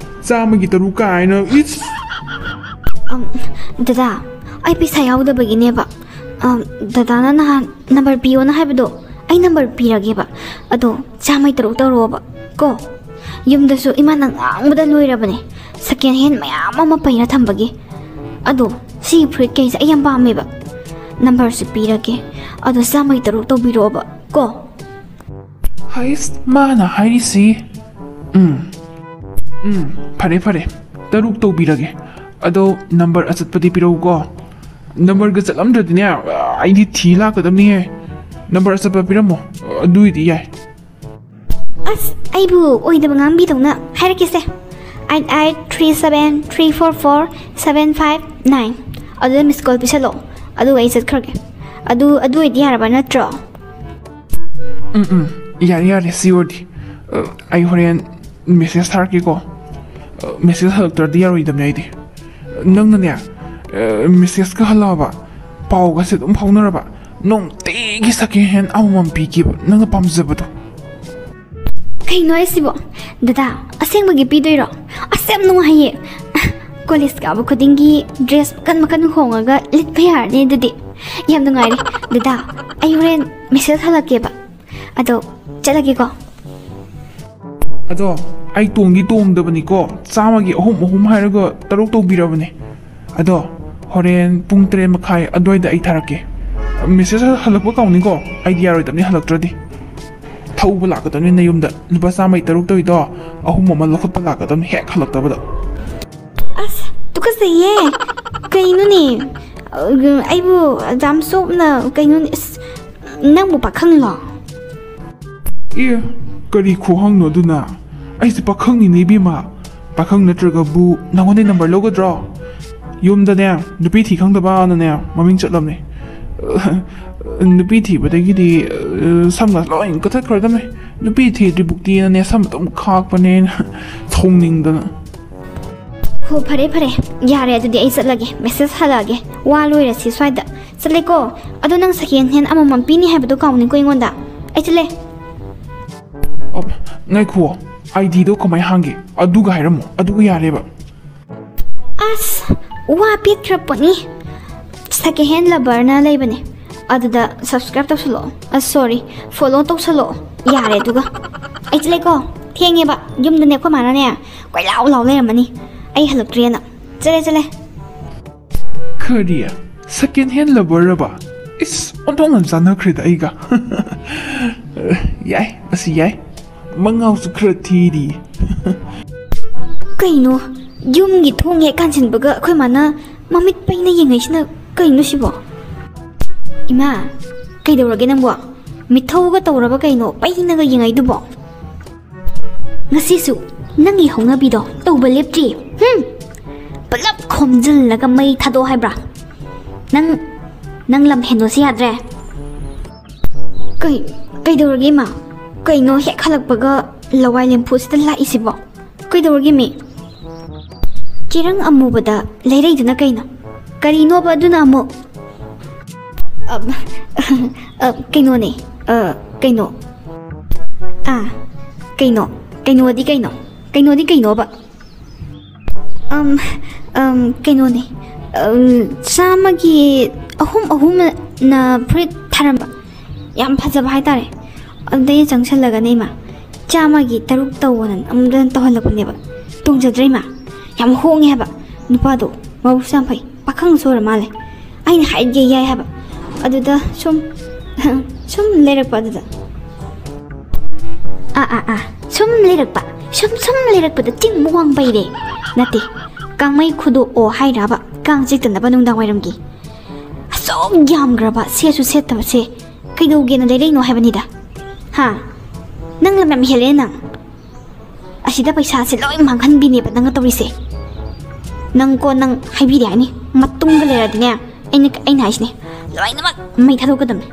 ꯆꯥꯝꯃꯒꯤ ꯇꯔꯨꯛ ꯀꯥꯏꯅ, ꯏꯁ! ꯑꯝ, ꯗꯗꯥ, ꯑꯩ ꯄꯩꯁꯥ ꯌꯥꯎꯗꯕꯒꯤꯅꯦꯕ꯫ ꯑꯝ, ꯗꯗꯥꯅ ꯅꯍꯥꯟ ꯅꯝꯕꯔ ꯄꯤꯌꯣꯅ ꯍꯥꯏꯕꯗꯣ, ꯑꯩ ꯅꯝꯕꯔ ꯄꯤꯔꯒꯦꯕ꯫ ꯑꯗꯣ ꯆꯥꯝꯃꯩ ꯇꯔꯨꯛ ꯇꯧꯔꯛꯑꯣꯕ ꯀꯣ꯫ ꯌꯨꯝꯗꯁꯨ ꯏꯃꯥꯅ ꯉꯥꯡꯕꯗ ꯂꯣꯏꯔꯕꯅꯦ, ꯁꯦꯀꯦꯟ ꯍꯦꯟ ꯃꯌꯥꯝ ꯑꯃ ꯄꯩꯔ ꯊꯝꯕꯒꯤ꯫ ꯑꯗꯣ ꯁꯤꯒꯤ ꯐꯨꯔꯤꯠ ꯀꯩꯁꯦ ꯑꯩ ꯌꯥꯝ ꯄꯥꯝꯃꯦꯕ꯫ ꯅꯝꯕꯔꯁꯨ ꯄꯤꯔꯒꯦ, ꯑꯗꯣ ꯆꯥꯝꯃꯒꯤ ꯇꯔꯨꯛ ꯇꯧꯕꯤꯔꯛꯑꯣꯕ ꯀꯣ꯫ ꯍꯩꯁ, ꯃꯥꯅ ꯍꯥꯏꯔꯤꯁꯤ꯫ ꯎꯝ, ꯎꯝ, ꯐꯔꯦ, ꯐꯔꯦ, ꯇꯔꯨꯛ ꯇꯧꯕꯤꯔꯒꯦ꯫ ꯑꯗꯣ ꯅꯝꯕꯔ ꯑꯆꯠꯄꯗꯤ ꯄꯤꯔꯛꯎꯀꯣ꯫ ꯅꯝꯕꯔꯒ ꯆꯠꯂꯝꯗ꯭ꯔꯗꯤꯅꯦ, ꯑꯩꯗꯤ ꯊꯤ ꯂꯥꯛꯀꯗꯕꯅꯤꯍꯦ꯫ ꯅꯝꯕꯔ ꯑꯆꯠꯄ ꯄꯤꯔꯝꯃꯣ, ꯑꯗꯨꯏꯗꯤ ꯌꯥꯏ꯫ ꯑꯁ, ꯑꯩꯕꯨ ꯑꯣꯏꯗꯕ ꯉꯥꯡꯕꯤꯗꯧꯅ꯫ ꯍꯥꯏꯔꯛꯀꯦꯁꯦ, eight eight three seven three four four seven five nine꯫ ꯑꯗꯨꯗ ꯃꯤꯁ ꯀꯣꯜ ꯄꯤꯁꯜꯂꯣ, ꯑꯗꯨꯒ ꯑꯩ ꯆꯠꯈ꯭ꯔꯒꯦ꯫ ꯑꯗꯨ, ꯑꯗꯨ ꯑꯣꯏꯗꯤ ꯌꯥꯔꯕ ꯅꯠꯇ꯭ꯔꯣ? ꯎꯝ, ꯎꯝ, ꯌꯥꯔꯦ, ꯌꯥꯔꯦ, ꯁꯤ ꯑꯣꯏꯔꯗꯤ꯫ ꯑ, ꯑꯩ ꯍꯣꯔꯦꯟ ꯃꯦꯁꯦꯖ ꯊꯥꯔꯛꯀꯦꯀꯣ꯫ ꯑ, ꯃꯦꯁꯦꯖ ꯍꯜꯂꯛꯇ꯭ꯔꯗꯤ ꯌꯥꯔꯣꯏꯗꯕꯅꯦ ꯑꯩꯗꯤ꯫ ꯅꯪꯅꯅꯦ, ꯑ, ꯃꯦꯁꯦꯖꯀ ꯍꯜꯂꯛꯑꯕ, ꯄꯥꯎꯒꯁꯦ ꯑꯗꯨꯝ ꯐꯥꯎꯅꯔꯕ, ꯅꯨꯡꯇꯤꯒꯤ ꯁꯦꯀꯦꯟ ꯍꯦꯟ ꯑꯃꯃꯝ ꯄꯤꯒꯦꯕ, ꯅꯪꯅ ꯄꯥꯝꯖꯕꯗꯣ꯫ ꯀꯩꯅꯣ ꯍꯥꯏꯁꯤꯕꯣ? ꯗꯗꯥ, ꯑꯁꯦꯡꯕꯒꯤ ꯄꯤꯗꯣꯏꯔꯣ? ꯑꯁ, ꯌꯥꯝ ꯅꯨꯡꯉꯥꯏꯌꯦ꯫ ꯀꯣꯂꯦꯖ ꯀꯥꯕ ꯈꯨꯗꯤꯡꯒꯤ ꯗ꯭ꯔꯦꯁ ꯃꯈꯟ ꯃꯈꯟ ꯍꯣꯡꯉꯒ ꯂꯤꯠꯄ ꯌꯥꯔꯅꯤ ꯑꯗꯨꯗꯤ꯫ ꯌꯥꯝ ꯅꯨꯡꯉꯥꯏꯔꯦ꯫ ꯗꯗꯥ, ꯑꯩ ꯍꯣꯔꯦꯟ ꯃꯦꯁꯦꯖ ꯍꯜꯂꯛꯀꯦꯕ꯫ ꯑꯗꯣ ꯆꯠꯂꯒꯦꯀꯣ꯫ ꯑꯗꯣ ꯑꯩ ꯇꯣꯡꯗꯤ ꯇꯣꯡꯗꯕꯅꯤꯀꯣ, ꯆꯥꯝꯃꯒꯤ ꯑꯍꯨꯝ ꯑꯍꯨꯝ ꯍꯥꯏꯔꯒ ꯇꯔꯨꯛ ꯇꯧꯕꯤꯔꯕꯅꯦ꯫ ꯑꯗꯣ ꯍꯣꯔꯦꯟ ꯄꯨꯡ ꯇꯔꯦꯠ ꯃꯈꯥꯏ ꯑꯗꯨꯋꯥꯏꯗ ꯑꯩ ꯊꯥꯔꯛꯀꯦ꯫ ꯃꯦꯁꯦꯖ ꯍꯜꯂꯛꯄ ꯀꯥꯎꯅꯤꯀꯣ, ꯑꯩꯗꯤ ꯌꯥꯔꯣꯏꯗꯕꯅꯤ ꯍꯜꯂꯛꯇ꯭ꯔꯗꯤ꯫ ꯊꯧꯕ ꯂꯥꯛꯀꯗꯕꯅꯤ ꯅꯌꯨꯝꯗ, ꯂꯨꯄꯥ ꯆꯥꯝꯃꯩ ꯇꯔꯨꯛ ꯇꯧꯔꯤꯗꯣ ꯑꯍꯨꯝ ꯑꯃ ꯂꯧꯈꯠꯄ ꯂꯥꯛꯀꯗꯕꯅꯤ ꯍꯦꯛ ꯍꯜꯂꯛꯇꯕꯗ꯫ ꯑꯁ, ꯇꯨꯀꯠꯆꯩꯌꯦ꯫ ꯀꯩꯅꯣꯅꯦ? ꯑꯩꯕꯨ ꯑꯗꯥꯝ ꯆꯣꯞꯅ ꯀꯩꯅꯣꯅꯦ? ꯑꯁ, ꯅꯪꯕꯨ ꯄꯥꯈꯪꯂꯣ? ꯑꯦ, ꯀꯔꯤ ꯈꯨꯍꯪꯅꯣ ꯑꯗꯨꯅ? ꯑꯩꯁꯦ ꯄꯥꯈꯪꯅꯤꯅꯦ ꯏꯕꯦꯝꯃ꯫ ꯄꯥꯈꯪ ꯅꯠꯇ꯭ꯔꯒꯕꯨ ꯅꯉꯣꯟꯗꯩ ꯅꯝꯕꯔ ꯂꯧꯒꯗ꯭ꯔꯣ? ꯌꯨꯝꯗꯅꯦ ꯅꯨꯄꯤ ꯊꯤ ꯈꯪꯗꯕꯅꯅꯦ ꯃꯃꯤꯡ ꯆꯠꯂꯝꯅꯦ꯫ ꯅꯨꯄꯤ ꯊꯤꯕꯗꯒꯤꯗꯤ, ꯑ, ꯁꯝꯒ ꯂꯣꯏ ꯀꯛꯊꯠꯈ꯭ꯔꯗꯝꯅꯦ꯫ ꯅꯨꯄꯤ ꯊꯤꯗ꯭ꯔꯤꯕꯨꯛꯇꯤꯅꯅꯦ ꯁꯝ ꯑꯗꯨꯝ ꯈꯥꯛꯄꯅꯦꯅ ꯁꯥꯎꯅꯤꯡꯗꯅ꯫ ꯍꯣ, ꯐꯔꯦ, ꯐꯔꯦ꯫ ꯌꯥꯔꯦ, ꯑꯗꯨꯗꯤ ꯑꯩ ꯆꯠꯂꯒꯦ꯫ ꯃꯦꯁꯦꯖ ꯍꯜꯂꯛꯑꯒꯦ꯫ ꯋꯥ ꯂꯣꯏꯔꯁꯤ ꯁ꯭ꯋꯥꯏꯗ꯫ ꯆꯠꯂꯦꯀꯣ꯫ ꯑꯗꯣ ꯅꯪ ꯁꯦꯀꯦꯟ ꯍꯦꯟ ꯑꯃꯃꯝ ꯄꯤꯅꯤ ꯍꯥꯏꯕꯗꯣ ꯀꯥꯎꯅꯤꯀꯣ ꯑꯩꯉꯣꯟꯗ꯫ ꯑꯩ ꯆꯠꯂꯦ꯫ ꯑꯣ, ꯉꯥꯏꯈꯨꯑꯣ꯫ ꯑꯥꯏ ꯗꯤꯗꯣ ꯀꯃꯥꯏ ꯍꯥꯡꯒꯦ? ꯑꯗꯨꯒ ꯍꯥꯏꯔꯝꯃꯣ꯫ ꯑꯗꯨꯒ ꯌꯥꯔꯦꯕ꯫ ꯑꯁ, ꯋꯥ ꯄꯦꯠꯈ꯭ꯔ ꯄꯣꯠꯅꯤ꯫ ꯁꯦꯀꯦꯟ ꯍꯦꯟ ꯂꯚꯔꯅ ꯂꯩꯕꯅꯦ꯫ ꯑꯗꯨꯗ ꯁꯕꯁꯀ꯭ꯔꯥꯏꯕ ꯇꯧꯁꯜꯂꯛꯑꯣ꯫ ꯑ, ꯁꯣꯔꯤ, ꯐꯣꯂꯣ ꯇꯧꯁꯜꯂꯛꯑꯣ꯫ ꯌꯥꯔꯦ ꯑꯗꯨꯒ꯫ ꯑꯩ ꯆꯠꯂꯦꯀꯣ꯫ ꯊꯦꯡꯉꯦꯕ꯫ ꯌꯨꯝꯗꯅꯦ ꯑꯩꯈꯣꯏ ꯃꯥꯅꯅꯦ ꯀꯣꯏꯂꯥꯎ ꯂꯥꯎ ꯂꯩꯔꯝꯃꯅꯤ꯫ ꯑꯩ ꯍꯜꯂꯛꯇ꯭ꯔꯦꯅ꯫ ꯆꯠꯂꯦ, ꯆꯠꯂꯦ꯫ ꯀꯔꯤ? Second hand ꯂꯚꯔꯔꯕ? ꯏꯁ, ꯑꯣꯟꯊꯣꯛꯅ ꯆꯥꯟꯅꯈ꯭ꯔꯦꯗ ꯑꯩꯒ꯫ ꯌꯥꯏ, ꯃꯁꯤ ꯌꯥꯏ꯫ ꯃꯉꯥꯎꯁꯨ ꯈꯔ ꯊꯤꯔꯤ꯫ ꯀꯩꯅꯣ? ꯌꯨꯝꯒꯤ ꯊꯣꯡ ꯍꯦꯛ ꯀꯥꯟꯁꯤꯟꯕꯒ ꯑꯩꯈꯣꯏ ꯃꯥꯅ ꯃꯃꯤꯠ ꯄꯩꯅ ꯌꯦꯡꯉꯛꯏꯁꯤꯅ ꯀꯩꯅꯣ ꯁꯤꯕꯣ? ꯏꯃꯥ, ꯀꯩꯗꯧꯔꯒꯦ ꯅꯪꯕꯣ? ꯃꯤꯊꯧꯒ ꯇꯧꯔꯕ ꯀꯩꯅꯣ ꯄꯩꯅꯒ ꯌꯦꯡꯉꯛꯏꯗꯨꯕꯣ? ꯉꯁꯤꯁꯨ ꯅꯪꯒꯤ ꯍꯧꯅꯕꯤꯗꯣ ꯇꯧꯕ ꯂꯦꯞꯇ꯭ꯔꯤ꯫ ꯍꯨꯝ! ꯄꯨꯂꯞ ꯈꯣꯝꯖꯤꯜꯂꯒ ꯃꯩ ꯊꯥꯗꯣꯛꯑꯣ ꯍꯥꯏꯕ꯭ꯔꯥ? ꯅꯪ, ꯅꯪ ꯂꯝ ꯍꯦꯟꯗꯣꯛꯁꯤ ꯌꯥꯗ꯭ꯔꯦ꯫ ꯀꯩ, ꯀꯩꯗꯧꯔꯒꯦ ꯏꯃꯥ? ꯀꯩꯅꯣ ꯍꯦꯛ ꯍꯜꯂꯛꯄꯒ ꯂꯋꯥꯏ ꯂꯦꯝꯐꯨꯁꯤꯗ ꯂꯥꯛꯏꯁꯤꯕꯣ? ꯀꯩꯗꯧꯔꯒꯦ ꯃꯤ? ꯆꯦꯔꯪ ꯑꯃꯨꯕꯗ ꯂꯩꯔꯛꯏꯗꯨꯅ ꯀꯩꯅꯣ? ꯀꯔꯤꯅꯣꯕ ꯑꯗꯨꯅ ꯑꯃꯨꯛ? ꯑ, ꯑ, ꯀꯩꯅꯣꯅꯦ꯫ ꯑ, ꯀꯩꯅꯣ? ꯑꯥ, ꯀꯩꯅꯣ? ꯀꯩꯅꯣꯗꯤ ꯀꯩꯅꯣ? ꯀꯩꯅꯣꯗꯤ ꯀꯩꯅꯣꯕ? ꯑꯝ, ꯑꯝ, ꯀꯩꯅꯣꯅꯦ꯫ ꯑꯝ, ꯆꯥꯝꯃꯒꯤ ꯑꯍꯨꯝ ꯑꯍꯨꯝꯅ ꯐꯨꯔꯤꯠ ꯊꯥꯔꯝꯕ꯫ ꯌꯥꯝ ꯐꯖꯕ ꯍꯥꯏꯇꯥꯔꯦ꯫ ꯑꯗꯨꯗꯩ ꯆꯪꯁꯜꯂꯒꯅꯦ ꯏꯃꯥ, ꯆꯥꯝꯃꯒꯤ ꯇꯔꯨꯛ ꯇꯧꯋꯣꯅ ꯑꯃꯗꯅ ꯇꯧꯍꯜꯂꯛꯄꯅꯦꯕ꯫ ꯇꯣꯡꯖꯗ꯭ꯔꯦ ꯏꯃꯥ꯫ ꯌꯥꯝ ꯍꯣꯡꯉꯦ ꯍꯥꯏꯕ꯫ ꯅꯨꯄꯥꯗꯣ ꯃꯕꯨꯛꯁꯨ ꯌꯥꯝ ꯐꯩ꯫ ꯄꯥꯈꯪꯁꯨ ꯑꯣꯏꯔ ꯃꯥꯜꯂꯦ꯫ ꯑꯩꯅ ꯍꯥꯏꯒꯦ ꯌꯥꯏ ꯍꯥꯏꯕ꯫ ꯑꯗꯨꯗ ꯁꯨꯝ ꯁꯨꯝ ꯂꯩꯔꯛꯄ ꯑꯗꯨꯗ꯫ ꯑꯥ ꯑꯥ ꯑꯥ ꯁꯨꯝ ꯂꯩꯔꯛꯄ꯫ ꯁꯨꯝ ꯁꯨꯝ ꯂꯩꯔꯛꯄꯗ ꯆꯤꯡ ꯃꯨꯛ ꯋꯥꯡ ꯄꯩꯔꯦ꯫ ꯅꯠꯇꯦ, ꯀꯥꯡꯃꯩ ꯈꯨꯗꯣꯛꯑꯣ ꯍꯥꯏꯔꯕ? ꯀꯥꯡ ꯆꯤꯛꯇꯅꯕ ꯅꯨꯡꯗꯥꯡ ꯋꯥꯏꯔꯝꯒꯤ꯫ ꯑꯁꯨꯛ ꯌꯥꯝꯈ꯭ꯔꯕ ꯁꯦꯠꯁꯨ ꯁꯦꯠꯇꯕꯁꯦ ꯀꯩꯗꯧꯒꯦꯅ ꯂꯩꯔꯛꯏꯅꯣ ꯍꯥꯏꯕꯅꯤꯗ꯫ ꯍꯥ? ꯅꯪ ꯂꯝ ꯌꯥꯝ ꯍꯦꯜꯂꯦ ꯅꯪ꯫ ꯑꯁꯤꯗ ꯄꯩꯁꯥꯁꯦ ꯂꯣꯏ ꯃꯥꯡꯍꯟꯕꯤꯅꯦꯕ ꯅꯪꯅ ꯇꯧꯔꯤꯁꯦ꯫ ꯅꯪ ꯀꯣ, ꯅꯪ ꯍꯥꯏꯕꯤꯔꯦ ꯍꯥꯏꯅꯤ꯫ ꯃꯇꯨꯡꯗ ꯂꯩꯔꯗꯤꯅꯦ, ꯑꯩꯅ, ꯑꯩꯅ ꯍꯥꯏꯁꯤꯅꯦ, ꯂꯣꯏꯅꯃꯛ ꯃꯩ ꯊꯥꯗꯣꯛꯀꯗꯕꯅꯦ꯫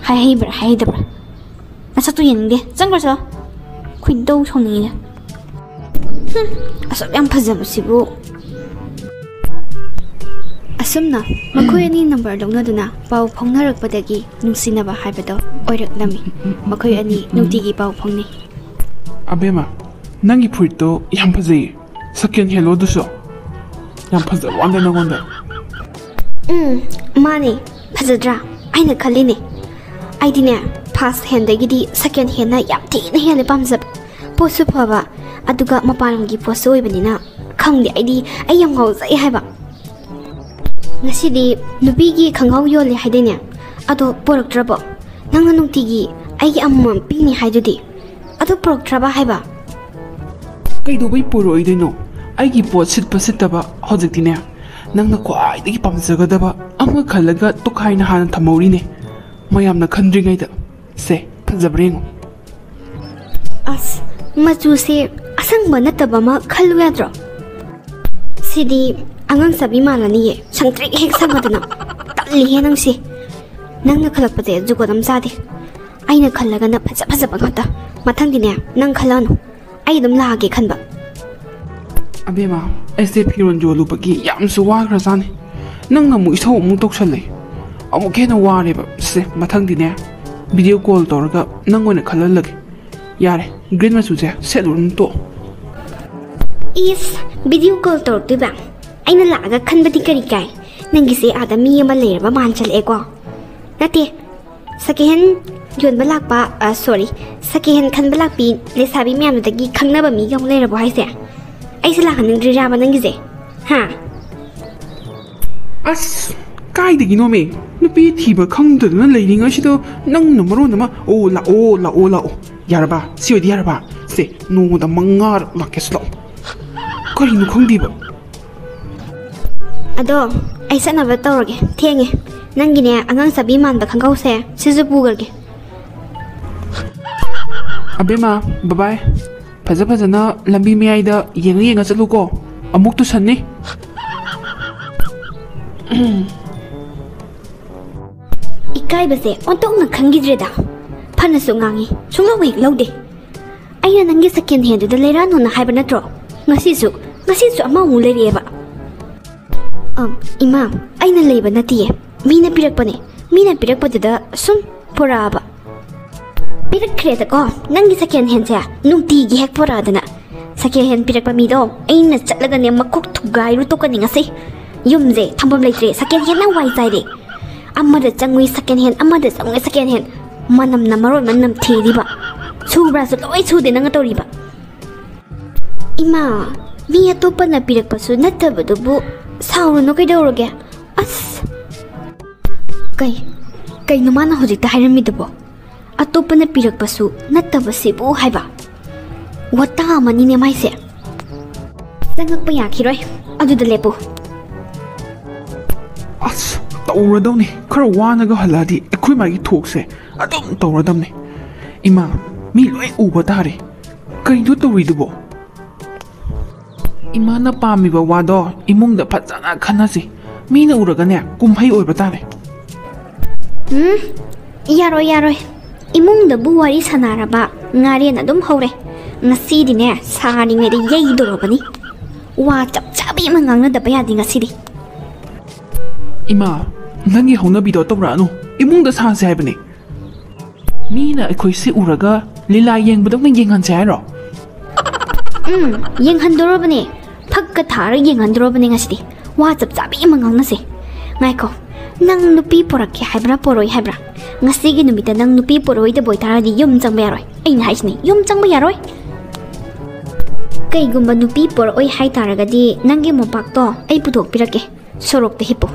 ꯍꯥꯏꯍꯩꯕ꯭ꯔꯥ ꯍꯥꯏꯍꯩꯗꯕ꯭ꯔꯥ? ꯅꯁꯛꯇꯨ ꯌꯦꯡꯅꯤꯡꯗꯦ꯫ ꯆꯪꯈ꯭ꯔꯣ ꯆꯠꯂꯣ꯫ ꯈꯣꯏꯗꯧ ꯁꯥꯎꯅꯤꯡꯉꯤꯗ꯫ ꯍꯨꯝ, ꯑꯁꯨꯛ ꯌꯥꯝ ꯐꯖꯕꯁꯤꯕꯨ꯫ ꯑꯁꯨꯝꯅ ꯃꯈꯣꯏ ꯑꯅꯤ ꯅꯝꯕꯔ ꯂꯧꯅꯗꯨꯅ ꯄꯥꯎ ꯐꯥꯎꯅꯔꯛꯄꯗꯒꯤ ꯅꯨꯡꯁꯤꯅꯕ ꯍꯥꯏꯕꯗꯣ ꯑꯣꯏꯔꯛꯂꯝꯃꯤ꯫ ꯃꯈꯣꯏ ꯑꯅꯤ ꯅꯨꯡꯇꯤꯒꯤ ꯄꯥꯎ ꯐꯥꯎꯅꯩ꯫ ꯑꯕꯦꯝꯃ, ꯅꯪꯒꯤ ꯐꯨꯔꯤꯠꯇꯣ ꯌꯥꯝ ꯐꯖꯩꯌꯦ꯫ ꯁꯦꯀꯦꯟ ꯍꯦꯟꯂꯣ ꯑꯗꯨꯁꯨ? ꯌꯥꯝ ꯐꯖꯕ ꯋꯥꯅꯦ ꯅꯪꯉꯣꯟꯗ꯫ ꯎꯝ, ꯃꯥꯅꯦ꯫ ꯐꯖꯗ꯭ꯔꯥ? ꯑꯩꯅ ꯈꯜꯂꯤꯅꯦ꯫ ꯑꯩꯗꯤꯅꯦ, ꯐꯥꯔꯁ ꯍꯦꯟꯗꯒꯤꯗꯤ ꯁꯦꯀꯦꯟ ꯍꯦꯟꯅ ꯌꯥꯝ ꯊꯤꯅ ꯍꯦꯜꯂꯦ ꯄꯥꯝꯖꯕ꯫ ꯄꯣꯠꯁꯨ ꯐꯕ, ꯑꯗꯨꯒ ꯃꯄꯥꯟ ꯂꯝꯒꯤ ꯄꯣꯠꯁꯨ ꯑꯣꯏꯕꯅꯤꯅ, ꯈꯪꯗꯦ, ꯑꯩꯗꯤ, ꯑꯩ ꯌꯥꯝ ꯉꯥꯎꯖꯩ ꯍꯥꯏꯕ꯫ ꯉꯁꯤꯗꯤ ꯅꯨꯄꯤꯒꯤ ꯈꯪꯉꯥꯎ ꯌꯣꯜꯂꯦ ꯍꯥꯏꯗꯥꯏꯅꯦ? ꯑꯗꯣ ꯄꯣꯔꯛꯇ꯭ꯔꯕꯣ? ꯅꯪꯅ ꯅꯨꯡꯇꯤꯒꯤ ꯑꯩꯒꯤ ꯑꯃꯃꯝ ꯄꯤꯅꯤ ꯍꯥꯏꯗꯨꯗꯤ꯫ ꯑꯗꯨ ꯄꯨꯔꯛꯇ꯭ꯔꯕ ꯍꯥꯏꯕ? ꯀꯩꯗꯧꯕꯩ ꯄꯨꯔꯛꯑꯣꯏꯗꯣꯏꯅꯣ? ꯑꯩꯒꯤ ꯄꯣꯠ ꯁꯤꯠꯄ ꯁꯤꯠꯇꯕ ꯍꯧꯖꯤꯛꯇꯤꯅꯦ, ꯅꯪꯅ ꯈ꯭ꯋꯥꯏꯗꯒꯤ ꯄꯥꯝꯖꯒꯗꯕ ꯑꯃ ꯈꯜꯂꯒ ꯇꯣꯈꯥꯏꯅ ꯍꯥꯟꯅ ꯊꯝꯍꯧꯔꯤꯅꯦ, ꯃꯌꯥꯝꯅ ꯈꯟꯗ꯭ꯔꯤꯉꯩꯗ꯫ ꯁꯦ, ꯐꯖꯕ꯭ꯔꯥ ꯌꯦꯡꯉꯣ꯫ ꯑꯁ, ꯃꯆꯨꯁꯦ ꯑꯁꯪꯕ ꯅꯠꯇꯕ ꯑꯃ ꯈꯜꯂꯨ ꯌꯥꯗ꯭ꯔꯣ? ꯁꯤꯗꯤ ꯑꯉꯥꯡ ꯆꯥꯕꯤ ꯃꯥꯜꯂꯅꯤꯌꯦ, ꯁꯪꯇ꯭ꯔꯤꯛ ꯍꯦꯛ ꯁꯪꯉꯗꯅ꯫ ꯇꯜꯂꯤꯍꯦ ꯅꯪꯁꯦ꯫ ꯅꯪꯅ ꯈꯜꯂꯛꯄꯁꯦ ꯖꯨꯒꯣꯠ ꯑꯃ ꯆꯥꯗꯦ꯫ ꯑꯩꯅ ꯈꯜꯂꯒꯅ ꯐꯖ ꯐꯖꯕ ꯉꯥꯛꯇ꯫ ꯃꯊꯪꯗꯤꯅꯦ, ꯅꯪ ꯈꯜꯂꯛꯑꯅꯨ꯫ ꯑꯩ ꯑꯗꯨꯝ ꯂꯥꯛꯑꯒꯦ ꯈꯟꯕ꯫ ꯑꯕꯦꯝꯃ, ꯑꯩꯁꯦ ꯐꯤꯔꯣꯜ ꯌꯣꯜꯂꯨꯕꯒꯤ ꯌꯥꯝꯁꯨ ꯋꯥꯈ꯭ꯔꯖꯥꯠꯅꯤ꯫ ꯅꯪꯅ ꯑꯃꯨꯛ ꯏꯁꯧ ꯑꯃꯨꯛ ꯇꯧꯁꯜꯂꯦ꯫ ꯑꯃꯨꯛ ꯍꯦꯟꯅ ꯋꯥꯔꯦꯕ꯫ ꯁꯦ, ꯃꯊꯪꯗꯤꯅꯦ, ꯚꯤꯗꯤꯑꯣ ꯀꯣꯜ ꯇꯧꯔꯒ ꯅꯪ ꯑꯣꯏꯅ ꯈꯜꯍꯜꯂꯒꯦ꯫ ꯌꯥꯔꯦ, ꯒ꯭ꯔꯤꯟ ꯃꯆꯨꯁꯦ ꯁꯦꯠꯂꯨꯔꯅꯨ, ꯇꯣꯛꯑꯣ꯫ ꯏꯁ, ꯚꯤꯗꯤꯑꯣ ꯀꯣꯜ ꯇꯧꯔꯛꯇꯣꯏꯕ? ꯑꯩꯅ ꯂꯥꯛꯑꯒ ꯈꯟꯕꯗꯤ ꯀꯔꯤ ꯀꯥꯏ? ꯅꯪꯒꯤꯁꯦ ꯑꯥꯗ ꯃꯤ ꯑꯃ ꯂꯩꯔꯕ ꯃꯥꯟꯁꯤꯜꯂꯛꯑꯦꯀꯣ꯫ ꯅꯠꯇꯦ, ꯁꯦꯀꯦꯟ ꯍꯦꯟ ꯌꯣꯟꯕ ꯂꯥꯛꯄ, ꯑ, ꯁꯣꯔꯤ, ꯁꯦꯀꯦꯟ ꯍꯦꯟ ꯈꯟꯕ ꯂꯥꯛꯄꯤ ꯂꯩꯁꯥꯕꯤ ꯃꯌꯥꯝꯗꯨꯗꯒꯤ ꯈꯪꯅꯕ ꯃꯤꯒ ꯑꯃꯨꯛ ꯂꯩꯔꯕꯣ ꯍꯥꯏꯁꯦ? ꯑꯩꯁꯦ ꯂꯥꯛꯍꯟꯅꯤꯡꯗ꯭ꯔꯤꯔꯥꯕ ꯅꯪꯒꯤꯁꯦ? ꯍꯥ? ꯑꯁ, ꯀꯥꯏꯗꯒꯤꯅꯣꯃꯦ? ꯅꯨꯄꯤ ꯊꯤꯕ ꯈꯪꯗꯗꯅ ꯂꯩꯔꯤꯉꯩꯁꯤꯗ ꯅꯪꯅ ꯃꯔꯣꯟ ꯑꯃ, "ꯑꯣ, ꯂꯥꯛꯑꯣ, ꯂꯥꯛꯑꯣ, ꯂꯥꯛꯑꯣ"꯫ ꯌꯥꯔꯕ? ꯁꯤ ꯑꯣꯏꯗꯤ ꯌꯥꯔꯕ? ꯁꯦ, ꯅꯣꯡꯃꯗ ꯃꯉꯥꯔꯛ ꯂꯥꯛꯀꯦꯁꯨ ꯂꯥꯛꯑꯣ꯫ ꯀꯔꯤꯅꯣ ꯈꯪꯗꯦꯕ꯫ ꯑꯗꯣ, ꯑꯩ ꯆꯠꯅꯕ ꯇꯧꯔꯒꯦ꯫ ꯊꯦꯡꯉꯦ꯫ ꯅꯪꯒꯤꯅꯦ, ꯑꯉꯥꯡ ꯆꯥꯕꯤ ꯃꯥꯟꯕ ꯈꯪꯒꯧꯁꯦ, ꯁꯤꯁꯨ ꯄꯨꯈ꯭ꯔꯒꯦ꯫ ꯑꯕꯦꯝꯃ, ꯕꯕꯥꯏ꯫ ꯐꯖ ꯐꯖꯅ ꯂꯝꯕꯤ ꯃꯌꯥꯏꯗ ꯌꯦꯡꯉ ꯌꯦꯡꯉ ꯆꯠꯂꯨꯀꯣ꯫ ꯑꯃꯨꯛ ꯇꯨꯁꯟꯅꯤ꯫ ꯏꯀꯥꯏꯕꯁꯦ ꯑꯣꯟꯊꯣꯛꯅ ꯈꯪꯈꯤꯗ꯭ꯔꯦꯗ꯫ ꯐꯅꯁꯨ ꯉꯥꯡꯉꯤ, ꯁꯨꯡꯂꯧ ꯍꯦꯛ ꯂꯧꯗꯦ꯫ ꯑꯩꯅ ꯅꯪꯒꯤ ꯁꯦꯀꯦꯟ ꯍꯦꯟꯗꯨꯗ ꯂꯩꯔꯛꯑꯅꯣꯅ ꯍꯥꯏꯕ ꯅꯠꯇ꯭ꯔꯣ? ꯉꯁꯤꯁꯨ, ꯉꯁꯤꯁꯨ ꯑꯃꯃꯨꯛ ꯂꯩꯔꯛꯑꯦꯕ꯫ ꯑꯝ, ꯏꯃꯥ, ꯑꯩꯅ ꯂꯩꯕ ꯅꯠꯇꯤꯌꯦ꯫ ꯃꯤꯅ ꯄꯤꯔꯛꯄꯅꯦ꯫ ꯃꯤꯅ ꯄꯤꯔꯛꯄꯗꯨꯗ ꯁꯨꯝ ꯄꯨꯔꯛꯑꯕ꯫ ꯄꯤꯔꯛꯈ꯭ꯔꯦꯗꯀꯣ, ꯅꯪꯒꯤ ꯁꯦꯀꯦꯟ ꯍꯦꯟꯁꯦ ꯅꯨꯡꯇꯤꯒꯤ ꯍꯦꯛ ꯄꯨꯔꯛꯑꯗꯅ꯫ ꯁꯦꯀꯦꯟ ꯍꯦꯟ ꯄꯤꯔꯛꯄ ꯃꯤꯗꯣ ꯑꯩꯅ ꯆꯠꯂꯒꯅꯦ ꯃꯀꯣꯛ ꯊꯨꯒꯥꯏꯔꯨ ꯇꯣꯛꯀꯅꯤ ꯉꯁꯤ꯫ ꯌꯨꯝꯁꯦ ꯊꯝꯐꯝ ꯂꯩꯇ꯭ꯔꯦ, ꯁꯦꯀꯦꯟ ꯍꯦꯟꯅ ꯋꯥꯏ ꯆꯥꯏꯔꯦ꯫ ꯑꯃꯗ ꯆꯪꯉꯨꯏ ꯁꯦꯀꯦꯟ ꯍꯦꯟ, ꯑꯃꯗ ꯆꯪꯉꯨꯏ ꯁꯦꯀꯦꯟ ꯍꯦꯟ꯫ ꯃꯅꯝꯅ ꯃꯔꯣꯟ ꯑꯃ ꯅꯝꯊꯤꯔꯤꯕ꯫ ꯁꯨꯕ꯭ꯔꯥꯁꯨ ꯂꯣꯏ ꯁꯨꯗꯦ ꯅꯪꯅ ꯇꯧꯔꯤꯕ꯫ ꯏꯃꯥ, ꯃꯤ ꯑꯇꯣꯞꯄꯅ ꯄꯤꯔꯛꯄꯁꯨ ꯅꯠꯇꯕꯗꯨꯕꯨ ꯁꯥꯎꯔꯨꯅꯨ ꯀꯩꯗꯧꯔꯒꯦ? ꯑꯁ! ꯀꯩ, ꯀꯩꯅꯣ ꯃꯥꯅ ꯍꯧꯖꯤꯛꯇ ꯍꯥꯏꯔꯝꯃꯤꯗꯨꯕꯣ? ꯑꯇꯣꯞꯄꯅ ꯄꯤꯔꯛꯄꯁꯨ ꯅꯠꯇꯕꯁꯤꯕꯨ ꯍꯥꯏꯕ? ꯋꯥꯇꯥ ꯑꯃꯅꯤꯅꯦ ꯃꯥꯏꯁꯦ꯫ ꯆꯪꯉꯛꯄ ꯌꯥꯈꯤꯔꯣꯏ꯫ ꯑꯗꯨꯗ ꯂꯦꯞꯄꯨ꯫ ꯑꯁ, ꯇꯧꯔꯗꯧꯅꯤ꯫ ꯈꯔ ꯋꯥꯅꯒ ꯍꯜꯂꯛꯑꯗꯤ ꯑꯩꯈꯣꯏ ꯃꯥꯒꯤ ꯊꯣꯛꯁꯦ ꯑꯗꯨꯝ ꯇꯧꯔꯗꯝꯅꯤ꯫ ꯏꯃꯥ, ꯃꯤ ꯂꯣꯏ ꯎꯕ ꯇꯥꯔꯦ꯫ ꯀꯩꯅꯣ ꯇꯧꯔꯤꯗꯨꯕꯣ? ꯏꯃꯥꯅ ꯄꯥꯝꯃꯤꯕ ꯋꯥꯗꯣ ꯏꯃꯨꯡꯗ ꯐꯖꯅ ꯈꯟꯅꯁꯤ꯫ ꯃꯤꯅ ꯎꯔꯒꯅꯦ, ꯀꯨꯝꯍꯩ ꯑꯣꯏꯕ ꯇꯥꯔꯦ꯫ ꯎꯝ, ꯌꯥꯔꯣꯏ, ꯌꯥꯔꯣꯏ꯫ ꯏꯃꯨꯡꯗꯕꯨ ꯋꯥꯔꯤ ꯁꯥꯟꯅꯔꯕ ꯉꯥꯔꯦꯟ ꯑꯗꯨꯝ ꯍꯧꯔꯦ꯫ ꯉꯁꯤꯗꯤꯅꯦ, ꯁꯥꯔꯤꯉꯩꯗ ꯌꯩꯗꯣꯔꯕꯅꯤ꯫ ꯋꯥ ꯆꯞ ꯆꯥꯕꯤ ꯑꯃ ꯉꯥꯡꯅꯗꯕ ꯌꯥꯗꯦ ꯉꯁꯤꯗꯤ꯫ ꯏꯃꯥ, ꯅꯪꯒꯤ ꯍꯧꯅꯕꯤꯗꯣ ꯇꯧꯔꯛꯑꯅꯨ꯫ ꯏꯃꯨꯡꯗ ꯁꯥꯁꯦ ꯍꯥꯏꯕꯅꯦ꯫ ꯃꯤꯅ ꯑꯩꯈꯣꯏꯁꯤ ꯎꯔꯒ ꯂꯤꯂꯥ ꯌꯦꯡꯕꯗꯧꯅ ꯌꯦꯡꯍꯟꯁꯦ ꯍꯥꯏꯔꯣ? ꯎꯝ, ꯌꯦꯡꯍꯟꯗꯣꯔꯕꯅꯦ꯫ ꯐꯛꯀ ꯊꯥꯔ ꯌꯦꯡꯍꯟꯗꯣꯔꯕꯅꯦ ꯉꯁꯤꯗꯤ꯫ ꯋꯥ ꯆꯞ ꯆꯥꯕꯤ ꯑꯃ ꯉꯥꯡꯅꯁꯦ꯫ ꯉꯥꯏꯈꯣ, ꯅꯪ ꯅꯨꯄꯤ ꯄꯣꯔꯛꯀꯦ ꯍꯥꯏꯕ꯭ꯔꯥ, ꯄꯣꯔꯣꯏ ꯍꯥꯏꯕ꯭ꯔꯥ? ꯉꯁꯤꯒꯤ ꯅꯨꯃꯤꯠꯇ ꯅꯪ ꯅꯨꯄꯤ ꯄꯨꯔꯛꯑꯣꯏꯗꯕ ꯑꯣꯏꯇꯥꯔꯗꯤ ꯌꯨꯝ ꯆꯪꯕ ꯌꯥꯔꯣꯏ꯫ ꯑꯩꯅ ꯍꯥꯏꯁꯤꯅꯤ, ꯌꯨꯝ ꯆꯪꯕ ꯌꯥꯔꯣꯏ꯫ ꯀꯩꯒꯨꯝꯕ ꯅꯨꯄꯤ ꯄꯨꯔꯛꯑꯣꯏ ꯍꯥꯏꯇꯥꯔꯒꯗꯤ ꯅꯪꯒꯤ ꯃꯣꯝꯄꯥꯛꯇꯣ ꯑꯩ ꯄꯨꯊꯣꯛꯄꯤꯔꯛꯀꯦ꯫ ꯁꯣꯔꯣꯛꯇ ꯍꯤꯞꯄꯨ꯫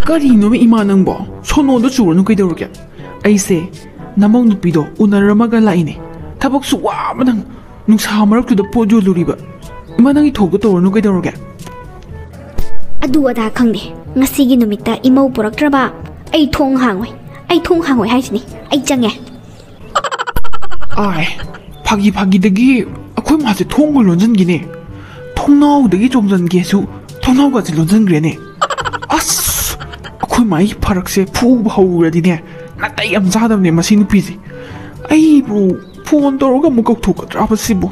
ꯀꯔꯤꯅꯣꯃꯤ ꯏꯃꯥ ꯅꯪꯕꯣ? ꯁꯣꯅꯣꯗꯣ ꯆꯨꯔꯅꯨ ꯀꯩꯗꯧꯔꯒꯦ? ꯑꯩꯁꯦ ꯅꯃꯧ ꯅꯨꯄꯤꯗꯣ ꯎꯅꯔꯝꯃꯒ ꯂꯥꯛꯏꯅꯦ꯫ ꯊꯕꯛꯁꯨ ꯋꯥꯕꯅ ꯅꯨꯡꯁꯥ ꯃꯔꯛꯇꯨꯗ ꯄꯣꯠ ꯌꯣꯜꯂꯨꯔꯤꯕ꯫ ꯏꯃꯥ ꯅꯪꯒꯤ ꯊꯣꯛꯇꯣ ꯇꯧꯔꯅꯨ ꯀꯩꯗꯧꯔꯒꯦ? ꯑꯗꯨ ꯑꯗꯥ ꯈꯪꯗꯦ꯫ ꯉꯁꯤꯒꯤ ꯅꯨꯃꯤꯠꯇ ꯏꯃꯧ ꯄꯨꯔꯛꯇ꯭ꯔꯕ ꯑꯩ ꯊꯣꯡ ꯍꯥꯡꯉꯣꯏ꯫ ꯑꯩ ꯊꯣꯡ ꯍꯥꯡꯉꯣꯏ ꯍꯥꯏꯁꯤꯅꯤ꯫ ꯑꯩ ꯆꯪꯉꯦ꯫ ꯑꯥꯏ, ꯐꯥꯒꯤ ꯐꯥꯒꯤꯗꯒꯤ ꯑꯩꯈꯣꯏ ꯃꯥꯁꯦ ꯊꯣꯡꯒ ꯂꯣꯟꯁꯤꯟꯈꯤꯅꯦ꯫ ꯊꯣꯡꯅꯥꯎꯗꯒꯤ ꯆꯣꯡꯁꯤꯟꯒꯦꯁꯨ ꯊꯣꯡꯅꯥꯎꯒꯁꯦ ꯂꯣꯟꯁꯤꯟꯈ꯭ꯔꯦꯅꯦ꯫ ꯑꯁ, ꯑꯩꯈꯣꯏ ꯃꯥꯒꯤ ꯐꯔꯛꯁꯦ ꯐꯨꯕ ꯍꯧꯔꯗꯤꯅꯦ, ꯅꯥꯇꯩ ꯌꯥꯝ ꯆꯥꯗꯕꯅꯦ ꯃꯁꯤ ꯅꯨꯄꯤꯁꯦ꯫ ꯑꯩꯕꯨ ꯐꯣꯟ ꯇꯧꯔꯒ ꯑꯃꯨꯛ ꯀꯧꯊꯣꯛꯀꯗ꯭ꯔꯥꯕ ꯁꯤꯕꯨ?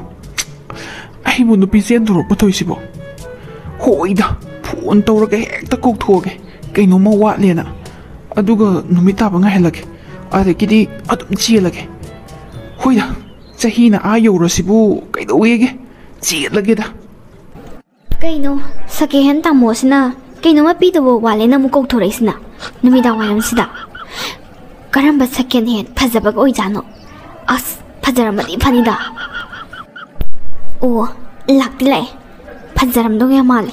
ꯑꯩꯕꯨ ꯅꯨꯄꯤ ꯆꯦꯟꯗꯣꯔꯛꯄ ꯇꯧꯔꯤꯁꯤꯕꯣ? ꯍꯣꯏꯗ, ꯐꯣꯟ ꯇꯧꯔꯒ ꯍꯦꯛꯇ ꯀꯧꯊꯣꯛꯑꯒꯦ, ꯀꯩꯅꯣꯝꯃ ꯋꯥꯠꯂꯦꯅ꯫ ꯑꯗꯨꯒ ꯅꯨꯃꯤꯠ ꯇꯥꯕ ꯉꯥꯏꯍꯜꯂꯒꯦ, ꯑꯗꯒꯤꯗꯤ ꯑꯗꯨꯝ ꯆꯦꯜꯂꯒꯦ꯫ ꯍꯣꯏꯗ, ꯆꯍꯤꯅ ꯑꯥ ꯌꯧꯔꯁꯤꯕꯨ ꯀꯩꯗꯧꯋꯦꯒꯦ? ꯆꯦꯜꯂꯒꯦꯗ꯫ ꯀꯩꯅꯣ, ꯁꯦꯀꯦꯟ ꯍꯦꯟ ꯇꯥꯃꯣꯁꯤꯅ ꯀꯩꯅꯣꯝꯃ ꯄꯤꯗꯧꯕ ꯋꯥꯠꯂꯦꯅ ꯑꯃꯨꯛ ꯀꯧꯊꯣꯔꯛꯏꯁꯤꯅ ꯅꯨꯃꯤꯗꯥꯡ ꯋꯥꯏꯔꯝꯁꯤꯗ? ꯀꯔꯝꯕ ꯁꯦꯀꯦꯟ ꯍꯦꯟ ꯐꯖꯕꯒ ꯑꯣꯏꯖꯥꯠꯅꯣ? ꯑꯁ, ꯐꯖꯔꯝꯃꯗꯤ ꯐꯅꯤꯗ꯫ ꯑꯣ, ꯂꯥꯛꯇꯤ ꯂꯥꯛꯑꯦ꯫ ꯐꯖꯔꯝꯗꯧ ꯌꯥꯝ ꯃꯥꯜꯂꯦ꯫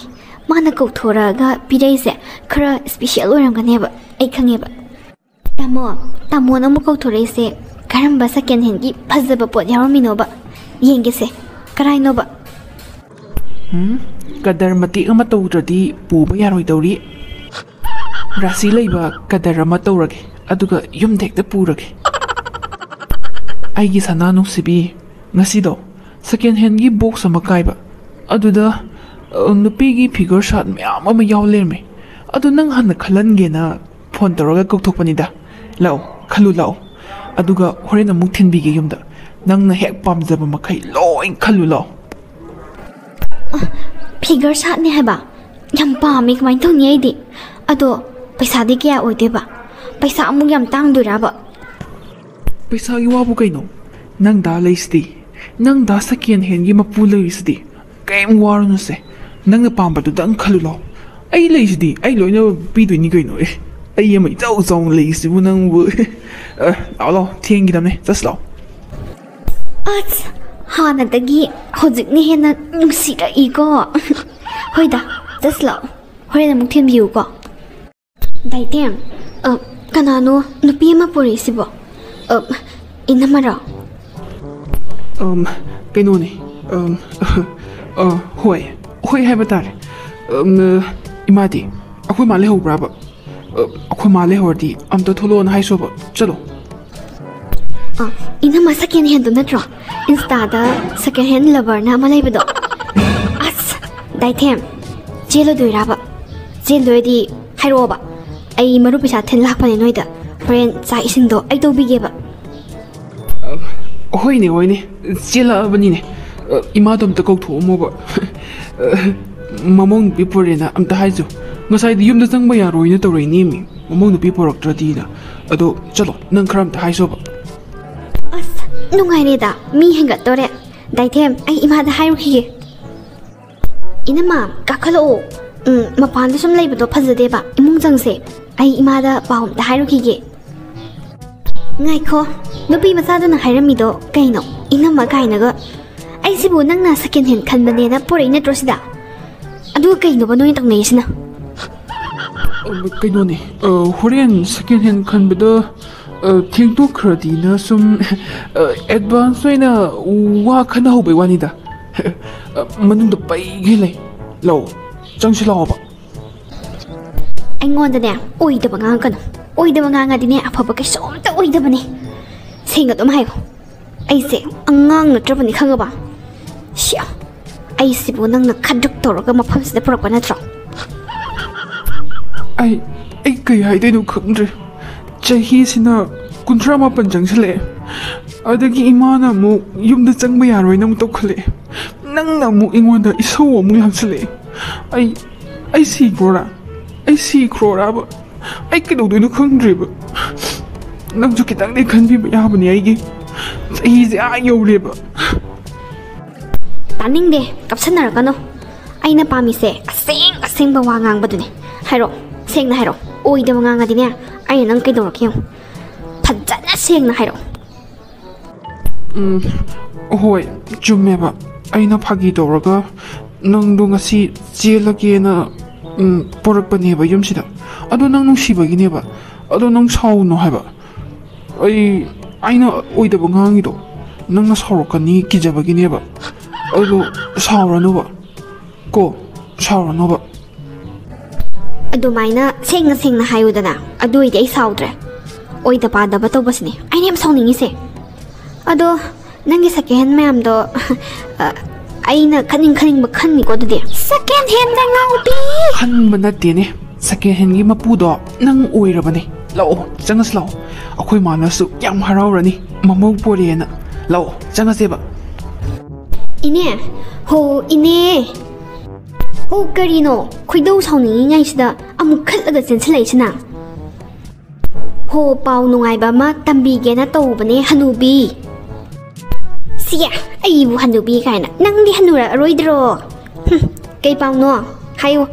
ꯃꯥꯅ ꯀꯧꯊꯣꯔꯛꯑꯒ ꯄꯤꯔꯛꯏꯁꯦ ꯈꯔ ꯏꯁꯄꯤꯁꯦꯜ ꯑꯣꯏꯔꯝꯒꯅꯦꯕ, ꯑꯩ ꯈꯪꯉꯦꯕ꯫ ꯇꯥꯃꯣ, ꯇꯥꯃꯣꯅ ꯑꯃꯨꯛ ꯀꯧꯊꯣꯔꯛꯏꯁꯦ ꯀꯔꯝꯕ ꯁꯦꯀꯦꯟ ꯍꯦꯟꯒꯤ ꯐꯖꯕ ꯄꯣꯠ ꯌꯥꯎꯔꯝꯃꯤꯅꯣꯕ? ꯌꯦꯡꯒꯦꯁꯦ, ꯀꯔꯥꯏꯅꯣꯕ? ꯎꯝ, ꯀꯗꯔ ꯃꯇꯦꯛ ꯑꯃ ꯇꯧꯗ꯭ꯔꯗꯤ ꯄꯨꯕ ꯌꯥꯔꯣꯏꯗꯧꯔꯤ꯫ ꯔꯥꯁꯤ ꯂꯩꯕ ꯀꯗꯔ ꯑꯃ ꯇꯧꯔꯒꯦ, ꯑꯗꯨꯒ ꯌꯨꯝꯗ ꯍꯦꯛꯇ ꯄꯨꯔꯒꯦ꯫ ꯑꯩꯒꯤ ꯁꯅꯥ ꯅꯨꯡꯁꯤꯕꯤ, ꯉꯁꯤꯗꯣ ꯁꯦꯀꯦꯟ ꯍꯦꯟꯒꯤ ꯕꯣꯛꯁ ꯑꯃ ꯀꯥꯏꯕ, ꯑꯗꯨꯗ, ꯑ, ꯅꯨꯄꯤꯒꯤ ꯐꯤꯒꯔ ꯁꯥꯠ ꯃꯌꯥꯝ ꯑꯃ ꯌꯥꯎ ꯂꯩꯔꯝꯃꯦ꯫ ꯑꯗꯨ ꯅꯪ ꯍꯥꯟꯅ ꯈꯜꯍꯟꯒꯦꯅ ꯐꯣꯟ ꯇꯧꯔꯒ ꯀꯧꯊꯣꯛꯄꯅꯤꯗ꯫ ꯂꯥꯛꯑꯣ, ꯈꯜꯂꯨ ꯂꯥꯛꯑꯣ꯫ ꯑꯗꯨꯒ ꯍꯣꯔꯦꯟ ꯑꯃꯨꯛ ꯊꯤꯟꯕꯤꯒꯦ ꯌꯨꯝꯗ꯫ ꯅꯪꯅ ꯍꯦꯛ ꯄꯥꯝꯖꯕ ꯃꯈꯩ ꯂꯣꯏ ꯈꯜꯂꯨ ꯂꯥꯛꯑꯣ꯫ ꯐꯤꯒꯔ ꯁꯥꯠꯅꯦ ꯍꯥꯏꯕ? ꯌꯥꯝ ꯄꯥꯝꯃꯦ, ꯀꯃꯥꯏꯅ ꯇꯧꯅꯤ ꯑꯩꯗꯤ? ꯑꯗꯣ ꯄꯩꯁꯥꯗꯤ ꯀꯌꯥ ꯑꯣꯏꯗꯣꯏꯕ? ꯄꯩꯁꯥ ꯑꯃꯨꯛ ꯌꯥꯝ ꯇꯥꯡꯗꯣꯏꯔꯕ? ꯄꯩꯁꯥꯒꯤ ꯋꯥꯕꯨ ꯀꯩꯅꯣ? ꯅꯪ ꯗꯥ ꯂꯩꯁꯤꯗꯤ, ꯅꯪ ꯗꯥ ꯁꯦꯀꯦꯟ ꯍꯦꯟꯒꯤ ꯃꯄꯨ ꯂꯩꯔꯤꯁꯤꯗꯤ꯫ ꯀꯩꯝ ꯋꯥꯔꯨꯅꯨꯁꯦ, ꯅꯪꯅ ꯄꯥꯝꯕꯗꯨꯗꯪ ꯈꯜꯂꯨ ꯂꯥꯛꯑꯣ꯫ ꯑꯩ ꯂꯩꯁꯤꯗꯤ, ꯑꯩ ꯂꯣꯏꯅ ꯄꯤꯗꯣꯏꯅꯤ ꯀꯩꯅꯣ꯫ ꯑꯦ, ꯑꯩ ꯑꯃ ꯏꯆꯥꯎ ꯆꯥꯎꯅ ꯂꯩꯁꯤꯕꯨ ꯅꯪꯕꯨ꯫ ꯑ, ꯂꯥꯛꯑꯣ, ꯂꯥꯛꯑꯣ, ꯊꯦꯡꯈꯤꯗꯕꯅꯦ, ꯆꯠꯁꯤ ꯂꯥꯛꯑꯣ꯫ ꯑꯁ, ꯍꯥꯟꯅꯗꯒꯤ ꯍꯧꯖꯤꯛꯅ ꯍꯦꯟꯅ ꯅꯨꯡꯁꯤꯔꯛꯏꯀꯣ꯫ ꯍꯣꯏꯗ, ꯆꯠꯁꯤ ꯂꯥꯛꯑꯣ, ꯍꯣꯔꯦꯟ ꯑꯃꯨꯛ ꯊꯤꯟꯕꯤꯌꯨꯀꯣ꯫ ꯗꯥꯏꯇꯦꯝ, ꯑ, ꯀꯅꯥꯅꯣ ꯅꯨꯄꯤ ꯑꯃ ꯄꯨꯔꯛꯏꯁꯤꯕꯣ? ꯑ, ꯏꯅꯝꯃꯔꯣ? ꯑꯝ, ꯀꯩꯅꯣꯅꯦ, ꯑꯝ, ꯑ, ꯍꯣꯏ, ꯍꯣꯏ ꯍꯥꯏꯕ ꯇꯥꯔꯦ꯫ ꯑꯝ, ꯏꯃꯥꯗꯤ? ꯑꯩꯈꯣꯏ ꯃꯥ ꯂꯩꯍꯧꯕ꯭ꯔꯥꯕ? ꯑ, ꯑꯩꯈꯣꯏ ꯃꯥ ꯂꯩꯍꯧꯔꯗꯤ ꯑꯝꯇ ꯊꯣꯛꯂꯛꯑꯣꯅ ꯍꯥꯏꯁꯣꯕ꯫ ꯆꯠꯂꯣ꯫ ꯑ, ꯏꯅꯝꯃ ꯁꯦꯀꯦꯟ ꯍꯦꯟꯗꯣ ꯅꯠꯇ꯭ꯔꯣ? ꯏꯟꯁꯇꯥꯗ ꯁꯦꯀꯦꯟ ꯍꯦꯟ ꯂꯚꯔꯅ ꯑꯃ ꯂꯩꯕꯗꯣ꯫ ꯑꯁ, ꯗꯥꯏꯊꯦꯝ, ꯆꯦꯜꯂꯗꯣꯏꯔꯕ? ꯆꯦꯟꯗꯣꯏꯗꯤ ꯍꯥꯏꯔꯛꯑꯣꯕ꯫ ꯑꯩ ꯃꯔꯨꯞ ꯄꯩꯁꯥ ꯊꯤꯟ ꯂꯥꯛꯄꯅꯦ ꯅꯣꯏꯗ꯫ ꯍꯣꯔꯦꯟ ꯆꯥꯛ ꯏꯁꯤꯡꯗꯣ ꯑꯩ ꯇꯧꯕꯤꯒꯦꯕ꯫ ꯑ, ꯍꯣꯏꯅꯦ, ꯍꯣꯏꯅꯦ, ꯆꯦꯜꯂꯛꯑꯕꯅꯤꯅꯦ꯫ ꯑ, ꯏꯃꯥꯗꯣ ꯑꯝꯇ ꯀꯧꯊꯣꯛꯑꯝꯃꯣꯕ꯫ ꯑ, ꯃꯃꯧ ꯅꯨꯄꯤ ꯄꯨꯔꯦꯅ ꯑꯝꯇ ꯍꯥꯏꯖꯨ꯫ ꯉꯁꯥꯏꯗꯤ ꯌꯨꯝꯗ ꯆꯪꯕ ꯌꯥꯔꯣꯏꯅ ꯇꯧꯔꯛꯏꯅꯦꯃꯤ, ꯃꯃꯧ ꯅꯨꯄꯤ ꯄꯨꯔꯛꯇ꯭ꯔꯗꯤꯅ꯫ ꯑꯗꯣ ꯆꯠꯂꯣ, ꯅꯪ ꯈꯔ ꯑꯝꯇ ꯍꯥꯏꯖꯣꯕ꯫ ꯑꯁ, ꯅꯨꯡꯉꯥꯏꯔꯦꯗ, ꯃꯤ ꯍꯦꯟꯒꯠꯇꯣꯔꯦ꯫ ꯗꯥꯏꯊꯦꯝ, ꯑꯩ ꯏꯃꯥꯗ ꯍꯥꯏꯔꯨꯈꯤꯒꯦ꯫ ꯏꯅꯝꯃ, ꯀꯥꯈꯠꯂꯛꯑꯣ꯫ ꯎꯝ, ꯃꯄꯥꯟꯗ ꯁꯨꯝ ꯂꯩꯕꯗꯣ ꯐꯖꯗꯦꯕ꯫ ꯏꯃꯨꯡ ꯆꯪꯁꯦ꯫ ꯑꯩ ꯏꯃꯥꯗ ꯄꯥꯎ ꯑꯝꯇ ꯍꯥꯏꯔꯨꯈꯤꯒꯦ꯫ ꯉꯥꯏꯈꯣ, ꯅꯨꯄꯤ ꯃꯆꯥꯗꯨꯅ ꯍꯥꯏꯔꯝꯃꯤꯗꯣ ꯀꯩꯅꯣ? ꯏꯅꯝꯃ ꯀꯥꯏꯅꯒ꯫ ꯑꯩꯁꯤꯕꯨ ꯅꯪꯅ ꯁꯦꯀꯦꯟ ꯍꯦꯟ ꯈꯟꯕꯅꯦꯅ ꯄꯨꯔꯛꯏ ꯅꯠꯇ꯭ꯔꯣ ꯁꯤꯗ? ꯑꯗꯨꯒ ꯀꯩꯅꯣꯕ ꯅꯣꯏꯅ ꯇꯧꯅꯩꯁꯤꯅ? ꯑ, ꯀꯩꯅꯣꯅꯦ, ꯑ, ꯍꯣꯔꯦꯟ ꯁꯦꯀꯦꯟ ꯍꯦꯟ ꯈꯟꯕꯗꯣ, ꯑ, ꯊꯦꯡꯗꯣꯛꯈ꯭ꯔꯗꯤꯅ ꯁꯨꯝ, ꯑ, ꯑꯦꯗꯚꯥꯟꯁ ꯑꯣꯏꯅ ꯋꯥ ꯈꯟꯅꯍꯧꯕꯩ ꯋꯥꯅꯤꯗ꯫ ꯑ, ꯃꯅꯨꯡꯗ ꯄꯩꯒꯩ ꯂꯩ꯫ ꯂꯥꯛꯑꯣ, ꯆꯪꯁꯤ ꯂꯥꯛꯑꯣꯕ꯫ ꯑꯩꯉꯣꯟꯗꯅꯦ ꯑꯣꯏꯗꯕ ꯉꯥꯡꯉꯛꯀꯅꯨ꯫ ꯑꯣꯏꯗꯕ ꯉꯥꯡꯉꯗꯤꯅꯦ ꯑꯐꯕ ꯀꯩꯁꯨꯝꯇ ꯑꯣꯏꯗꯕꯅꯦ꯫ ꯁꯦꯡꯅ ꯑꯗꯨꯝ ꯍꯥꯏꯌꯨ꯫ ꯑꯩꯁꯦ ꯑꯉꯥꯡ ꯅꯠꯇ꯭ꯔꯕꯅꯤ ꯈꯪꯉꯕ? ꯁꯤꯌꯥ, ꯑꯩꯁꯤꯕꯨ ꯅꯪꯅ ꯈꯗ꯭ꯔꯨꯛ ꯇꯧꯔꯒ ꯃꯐꯝꯁꯤꯗ ꯄꯨꯔꯛꯄ ꯅꯠꯇ꯭ꯔꯣ? ꯑꯩ, ꯑꯩ ꯀꯩ ꯍꯥꯏꯗꯣꯏꯅꯣ ꯈꯪꯗ꯭ꯔꯦ꯫ ꯆꯍꯤꯁꯤꯅ ꯀꯨꯟꯊ꯭ꯔꯥ ꯃꯥꯄꯟ ꯆꯪꯁꯤꯜꯂꯛꯑꯦ꯫ ꯑꯗꯒꯤ ꯏꯃꯥꯅ ꯑꯃꯨꯛ ꯌꯨꯝꯗ ꯆꯪꯕ ꯌꯥꯔꯣꯏꯅ ꯑꯃꯨꯛ ꯇꯧꯈꯠꯂꯛꯑꯦ꯫ ꯅꯪꯅ ꯑꯃꯨꯛ ꯑꯩꯉꯣꯟꯗ ꯏꯁꯧ ꯑꯃꯨꯛ ꯂꯥꯡꯁꯤꯜꯂꯛꯑꯦ꯫ ꯑꯩ, ꯑꯩ ꯁꯤꯈ꯭ꯔꯣꯔꯥ? ꯑꯩ ꯁꯤꯈ꯭ꯔꯣꯔꯥꯕ? ꯑꯩ ꯀꯩꯗꯧꯗꯣꯏꯅꯣ ꯈꯪꯗ꯭ꯔꯦꯕ꯫ ꯅꯪꯁꯨ ꯈꯤꯇꯪꯗꯤ ꯈꯟꯕꯤꯕ ꯌꯥꯕꯅꯦ ꯑꯩꯒꯤ꯫ ꯆꯍꯤꯁꯦ ꯑꯥ ꯌꯧꯔꯦꯕ꯫ ꯇꯥꯅꯤꯡꯗꯦ, ꯀꯞꯁꯟꯅꯔꯛꯀꯅꯣ꯫ ꯑꯩꯅ ꯄꯥꯝꯃꯤꯁꯦ ꯑꯁꯦꯡ ꯑꯁꯦꯡꯕ ꯋꯥ ꯉꯥꯡꯕꯗꯨꯅꯦ꯫ ꯍꯥꯏꯔꯣ, ꯁꯦꯡꯅ ꯍꯥꯏꯔꯣ꯫ ꯑꯣꯏꯗꯕ ꯉꯥꯡꯉꯗꯤꯅꯦ, ꯑꯩꯅ ꯅꯪ ꯀꯩꯗꯧꯔꯛꯀꯦ ꯌꯦꯡꯉꯨ꯫ ꯐꯖꯅ ꯁꯦꯡꯅ ꯍꯥꯏꯔꯛꯑꯣ꯫ ꯎꯝ, ꯍꯣꯏ, ꯆꯨꯝꯃꯦꯕ꯫ ꯑꯩꯅ ꯐꯥꯒꯤ ꯇꯧꯔꯒ ꯅꯪꯗꯣ ꯉꯁꯤ ꯆꯦꯜꯂꯒꯦꯅ, ꯎꯝ, ꯄꯣꯔꯛꯄꯅꯦꯕ ꯌꯨꯝꯁꯤꯗ꯫ ꯑꯗꯣ ꯅꯪ ꯅꯨꯡꯁꯤꯕꯒꯤꯅꯦꯕ꯫ ꯑꯗꯣ ꯅꯪ ꯁꯥꯎꯅꯣ ꯍꯥꯏꯕ꯫ ꯑꯩ, ꯑꯩꯅ ꯑꯣꯏꯗꯕ ꯉꯥꯡꯉꯤꯗꯣ ꯅꯪꯅ ꯁꯥꯎꯔꯛꯀꯅꯤ ꯀꯤꯖꯕꯒꯤꯅꯦꯕ꯫ ꯑꯗꯣ ꯁꯥꯎꯔꯅꯨꯕ꯫ ꯀꯣ, ꯁꯥꯎꯔꯅꯣꯕ꯫ ꯑꯗꯨꯃꯥꯏꯅ ꯁꯦꯡꯅ ꯁꯦꯡꯅ ꯍꯥꯏꯌꯨꯗꯅ, ꯑꯗꯨ ꯑꯣꯏꯗꯤ ꯑꯩ ꯁꯥꯎꯗ꯭ꯔꯦ꯫ ꯑꯣꯏꯗ ꯄꯥꯗꯕ ꯇꯧꯕꯁꯤꯅꯦ ꯑꯩꯅ ꯌꯥꯝ ꯁꯥꯎꯅꯤꯡꯉꯤꯁꯦ꯫ ꯑꯗꯣ ꯅꯪꯒꯤ ꯁꯦꯀꯦꯟ ꯍꯦꯟ ꯃꯌꯥꯝꯗꯣ ꯑ, ꯑꯩꯅ ꯈꯟꯅꯤꯡ ꯈꯟꯅꯤꯡꯕ ꯈꯟꯅꯤꯀꯣ ꯑꯗꯨꯗꯤ꯫ ꯁꯦꯀꯦꯟ ꯍꯦꯟꯗ ꯉꯥꯎꯕꯤ! ꯈꯟꯕ ꯅꯠꯇꯦꯅꯦ, ꯁꯦꯀꯦꯟ ꯍꯦꯟꯒꯤ ꯃꯄꯨꯗꯣ ꯅꯪ ꯑꯣꯏꯔꯕꯅꯦ꯫ ꯂꯥꯛꯑꯣ, ꯆꯪꯉꯁꯤ ꯂꯥꯛꯑꯣ꯫ ꯑꯩꯈꯣꯏ ꯃꯥꯅꯁꯨ ꯌꯥꯝ ꯍꯔꯥꯎꯔꯅꯤ, ꯃꯃꯧ ꯄꯣꯔꯦꯅ꯫ ꯂꯥꯛꯑꯣ, ꯆꯪꯉꯁꯦꯕ꯫ ꯏꯅꯦ! ꯍꯣ, ꯏꯅꯦ! ꯍꯣ, ꯀꯔꯤꯅꯣ? ꯈꯣꯏꯗꯧ ꯁꯥꯎꯅꯤꯡꯉꯤꯉꯩꯁꯤꯗ ꯑꯃꯨꯛ ꯈꯠꯂꯒ ꯆꯦꯟꯁꯤꯜꯂꯛꯏꯁꯤꯅ? ꯍꯣ, ꯄꯥꯎ ꯅꯨꯡꯉꯥꯏꯕ ꯑꯃ ꯇꯝꯕꯤꯒꯦꯅ ꯇꯧꯕꯅꯦ, ꯍꯅꯨꯕꯤ꯫ ꯁꯤꯌꯦ, ꯑꯩꯕꯨ ꯍꯅꯨꯕꯤ ꯀꯥꯏꯅ꯫ ꯅꯪꯗꯤ ꯍꯅꯨꯔꯛꯑꯔꯣꯏꯗ꯭ꯔꯣ? ꯍꯨꯝ, ꯀꯩ ꯄꯥꯎꯅꯣ? ꯍꯥꯏꯌꯨ꯫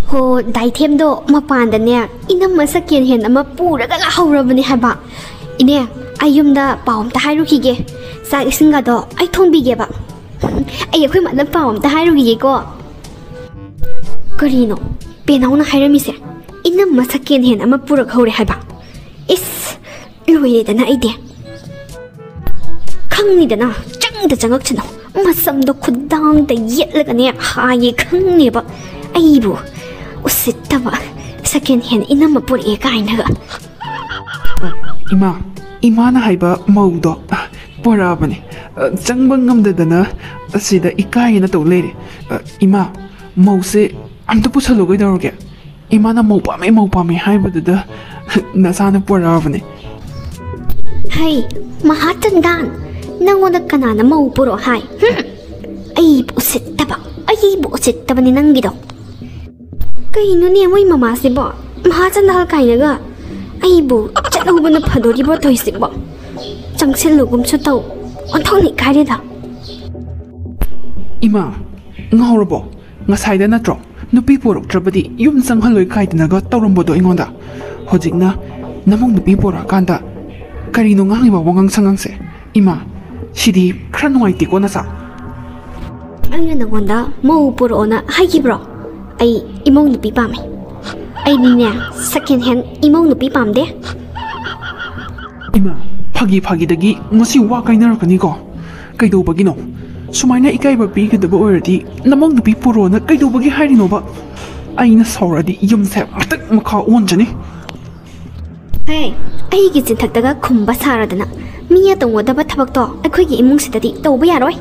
ꯍꯣ, ꯗꯥꯏꯊꯦꯝꯗꯣ ꯃꯄꯥꯟꯗꯅꯦ, ꯏꯅꯝꯃ ꯁꯦꯀꯦꯟ ꯍꯦꯟ ꯑꯃ ꯄꯨꯔꯒ ꯂꯥꯛꯍꯧꯔꯕꯅꯦ ꯍꯥꯏꯕ꯫ ꯏꯅꯦ, ꯑꯩ ꯌꯨꯝꯗ ꯄꯥꯎ ꯑꯝꯇ ꯍꯥꯏꯔꯨꯈꯤꯒꯦ꯫ ꯆꯥꯛ ꯏꯁꯤꯡꯒꯗꯣ ꯑꯩ ꯊꯣꯡꯕꯤꯒꯦꯕ꯫ ꯑꯩ ꯑꯩꯈꯣꯏ ꯃꯥꯗ ꯄꯥꯎ ꯑꯝꯇ ꯍꯥꯏꯔꯨꯈꯤꯒꯦꯀꯣ꯫ ꯀꯔꯤꯅꯣ ꯄꯦꯅꯥꯎꯅ ꯍꯥꯏꯔꯝꯃꯤꯁꯦ? ꯏꯅꯝꯃ ꯁꯦꯀꯦꯟ ꯍꯦꯟ ꯑꯃ ꯄꯨꯔꯛꯍꯧꯔꯦ ꯍꯥꯏꯕ? ꯏꯁ, ꯂꯣꯏꯔꯦꯗꯅ ꯑꯩꯗꯤ꯫ ꯈꯪꯅꯤꯗꯅ, ꯆꯪꯗ ꯆꯪꯉꯛꯁꯅꯨ꯫ ꯃꯁꯝꯗꯣ ꯈꯨꯗꯥꯡꯗ ꯌꯦꯠꯂꯒꯅꯦ ꯍꯥꯏꯌꯦ ꯈꯪꯅꯦꯕ꯫ ꯑꯩꯕꯨ ꯎꯁꯤꯠꯇꯕ, ꯁꯦꯀꯦꯟ ꯍꯦꯟ ꯏꯅꯝꯃ ꯄꯨꯔꯛꯑꯦ ꯀꯥꯏꯅꯒ꯫ ꯏꯃꯥ, ꯏꯃꯥꯅ ꯍꯥꯏꯕ ꯃꯧꯗꯣ ꯄꯣꯔꯛꯑꯕꯅꯦ꯫ ꯆꯪꯕ ꯉꯝꯗꯗꯅ ꯑꯁꯤꯗ ꯏꯀꯥꯏꯅ ꯇꯧ ꯂꯩꯔꯦ꯫ ꯏꯃꯥ, ꯃꯧꯁꯦ ꯑꯝꯇ ꯄꯨꯁꯜꯂꯨ ꯀꯩꯗꯧꯔꯒꯦ? ꯏꯃꯥꯅ ꯃꯧ ꯄꯥꯝꯃꯦ, ꯃꯧ ꯄꯥꯝꯃꯦ ꯍꯥꯏꯕꯗꯨꯗ ꯅꯆꯥꯅ ꯄꯣꯔꯛꯑꯕꯅꯦ꯫ ꯍꯩ, ꯃꯍꯥꯆꯟꯗꯥꯟ, ꯅꯪꯉꯣꯟꯗ ꯀꯅꯥꯅ ꯃꯧ ꯄꯨꯔꯛꯑꯣ ꯍꯥꯏ? ꯍꯨꯝ! ꯑꯩꯕꯨ ꯎꯁꯤꯠꯇꯕ, ꯑꯩꯕꯨ ꯎꯁꯤꯠꯇꯕꯅꯤ ꯅꯪꯒꯤꯗꯣ꯫ ꯀꯩꯅꯣꯅꯦ ꯃꯣꯏ ꯃꯃꯥꯁꯤꯕꯣ? ꯃꯍꯥꯆꯟꯗꯥꯜ ꯀꯥꯏꯅꯒ꯫ ꯑꯩꯕꯨ ꯆꯠꯍꯧꯕꯅ ꯐꯗꯣꯔꯤꯕꯣ ꯇꯧꯏꯁꯤꯕꯣ? ꯆꯪꯁꯤꯜꯂꯨꯒꯨꯝꯁꯨ ꯇꯧ꯫ ꯑꯣꯟꯊꯣꯛꯅ ꯏꯀꯥꯏꯔꯦꯗ꯫ ꯏꯃꯥ, ꯉꯥꯎꯔꯕꯣ? ꯉꯁꯥꯏꯗ ꯅꯠꯇ꯭ꯔꯣ ꯅꯨꯄꯤ ꯄꯣꯔꯛꯇ꯭ꯔꯕꯗꯤ ꯌꯨꯝ ꯆꯪꯍꯜꯂꯣꯏ ꯀꯥꯏꯗꯅꯒ ꯇꯧꯔꯝꯕꯗꯣ ꯑꯩꯉꯣꯟꯗ꯫ ꯍꯧꯖꯤꯛꯅ ꯅꯃꯧ ꯅꯨꯄꯤ ꯄꯣꯔꯛꯑꯀꯥꯟꯗ ꯀꯔꯤꯅꯣ ꯉꯥꯡꯉꯤꯕ ꯋꯥꯉꯥꯡ ꯁꯉꯥꯡꯁꯦ? ꯏꯃꯥ, ꯁꯤꯗꯤ ꯈꯔ ꯅꯨꯡꯉꯥꯏꯇꯦꯀꯣ ꯅꯁꯥ꯫ ꯑꯩꯅ ꯅꯉꯣꯟꯗ ꯃꯧ ꯄꯨꯔꯛꯑꯣꯅ ꯍꯥꯏꯈꯤꯕ꯭ꯔꯣ? ꯑꯩ ꯏꯃꯧ ꯅꯨꯄꯤ ꯄꯥꯝꯃꯦ꯫ ꯑꯩꯗꯤꯅꯦ, ꯁꯦꯀꯦꯟ ꯍꯦꯟ ꯏꯃꯧ ꯅꯨꯄꯤ ꯄꯥꯝꯗꯦ꯫ ꯏꯃꯥ, ꯐꯥꯒꯤ ꯐꯥꯒꯤꯗꯒꯤ ꯉꯁꯤ ꯋꯥ ꯀꯥꯏꯅꯔꯛꯀꯅꯤꯀꯣ꯫ ꯀꯩꯗꯧꯕꯒꯤꯅꯣ? ꯁꯨꯃꯥꯏꯅ ꯏꯀꯥꯏꯕ ꯄꯤꯒꯗꯕ ꯑꯣꯏꯔꯗꯤ ꯅꯃꯧ ꯅꯨꯄꯤ ꯄꯨꯔꯛꯑꯣꯅ ꯀꯩꯗꯧꯕꯒꯤ ꯍꯥꯏꯔꯤꯅꯣꯕ? ꯑꯩꯅ ꯁꯥꯎꯔꯗꯤ ꯌꯨꯝꯁꯦ ꯃꯊꯛ ꯃꯈꯥ ꯑꯣꯟꯖꯅꯤ꯫ ꯍꯦ, ꯑꯩꯒꯤ ꯆꯤꯟꯊꯛꯇꯒ ꯈꯨꯝꯕ ꯁꯥꯔꯗꯅ꯫ ꯃꯤ ꯑꯇꯧꯒꯗꯕ ꯊꯕꯛꯇꯣ ꯑꯩꯈꯣꯏꯒꯤ ꯏꯃꯨꯡꯁꯤꯗꯗꯤ ꯇꯧꯕ ꯌꯥꯔꯣꯏ꯫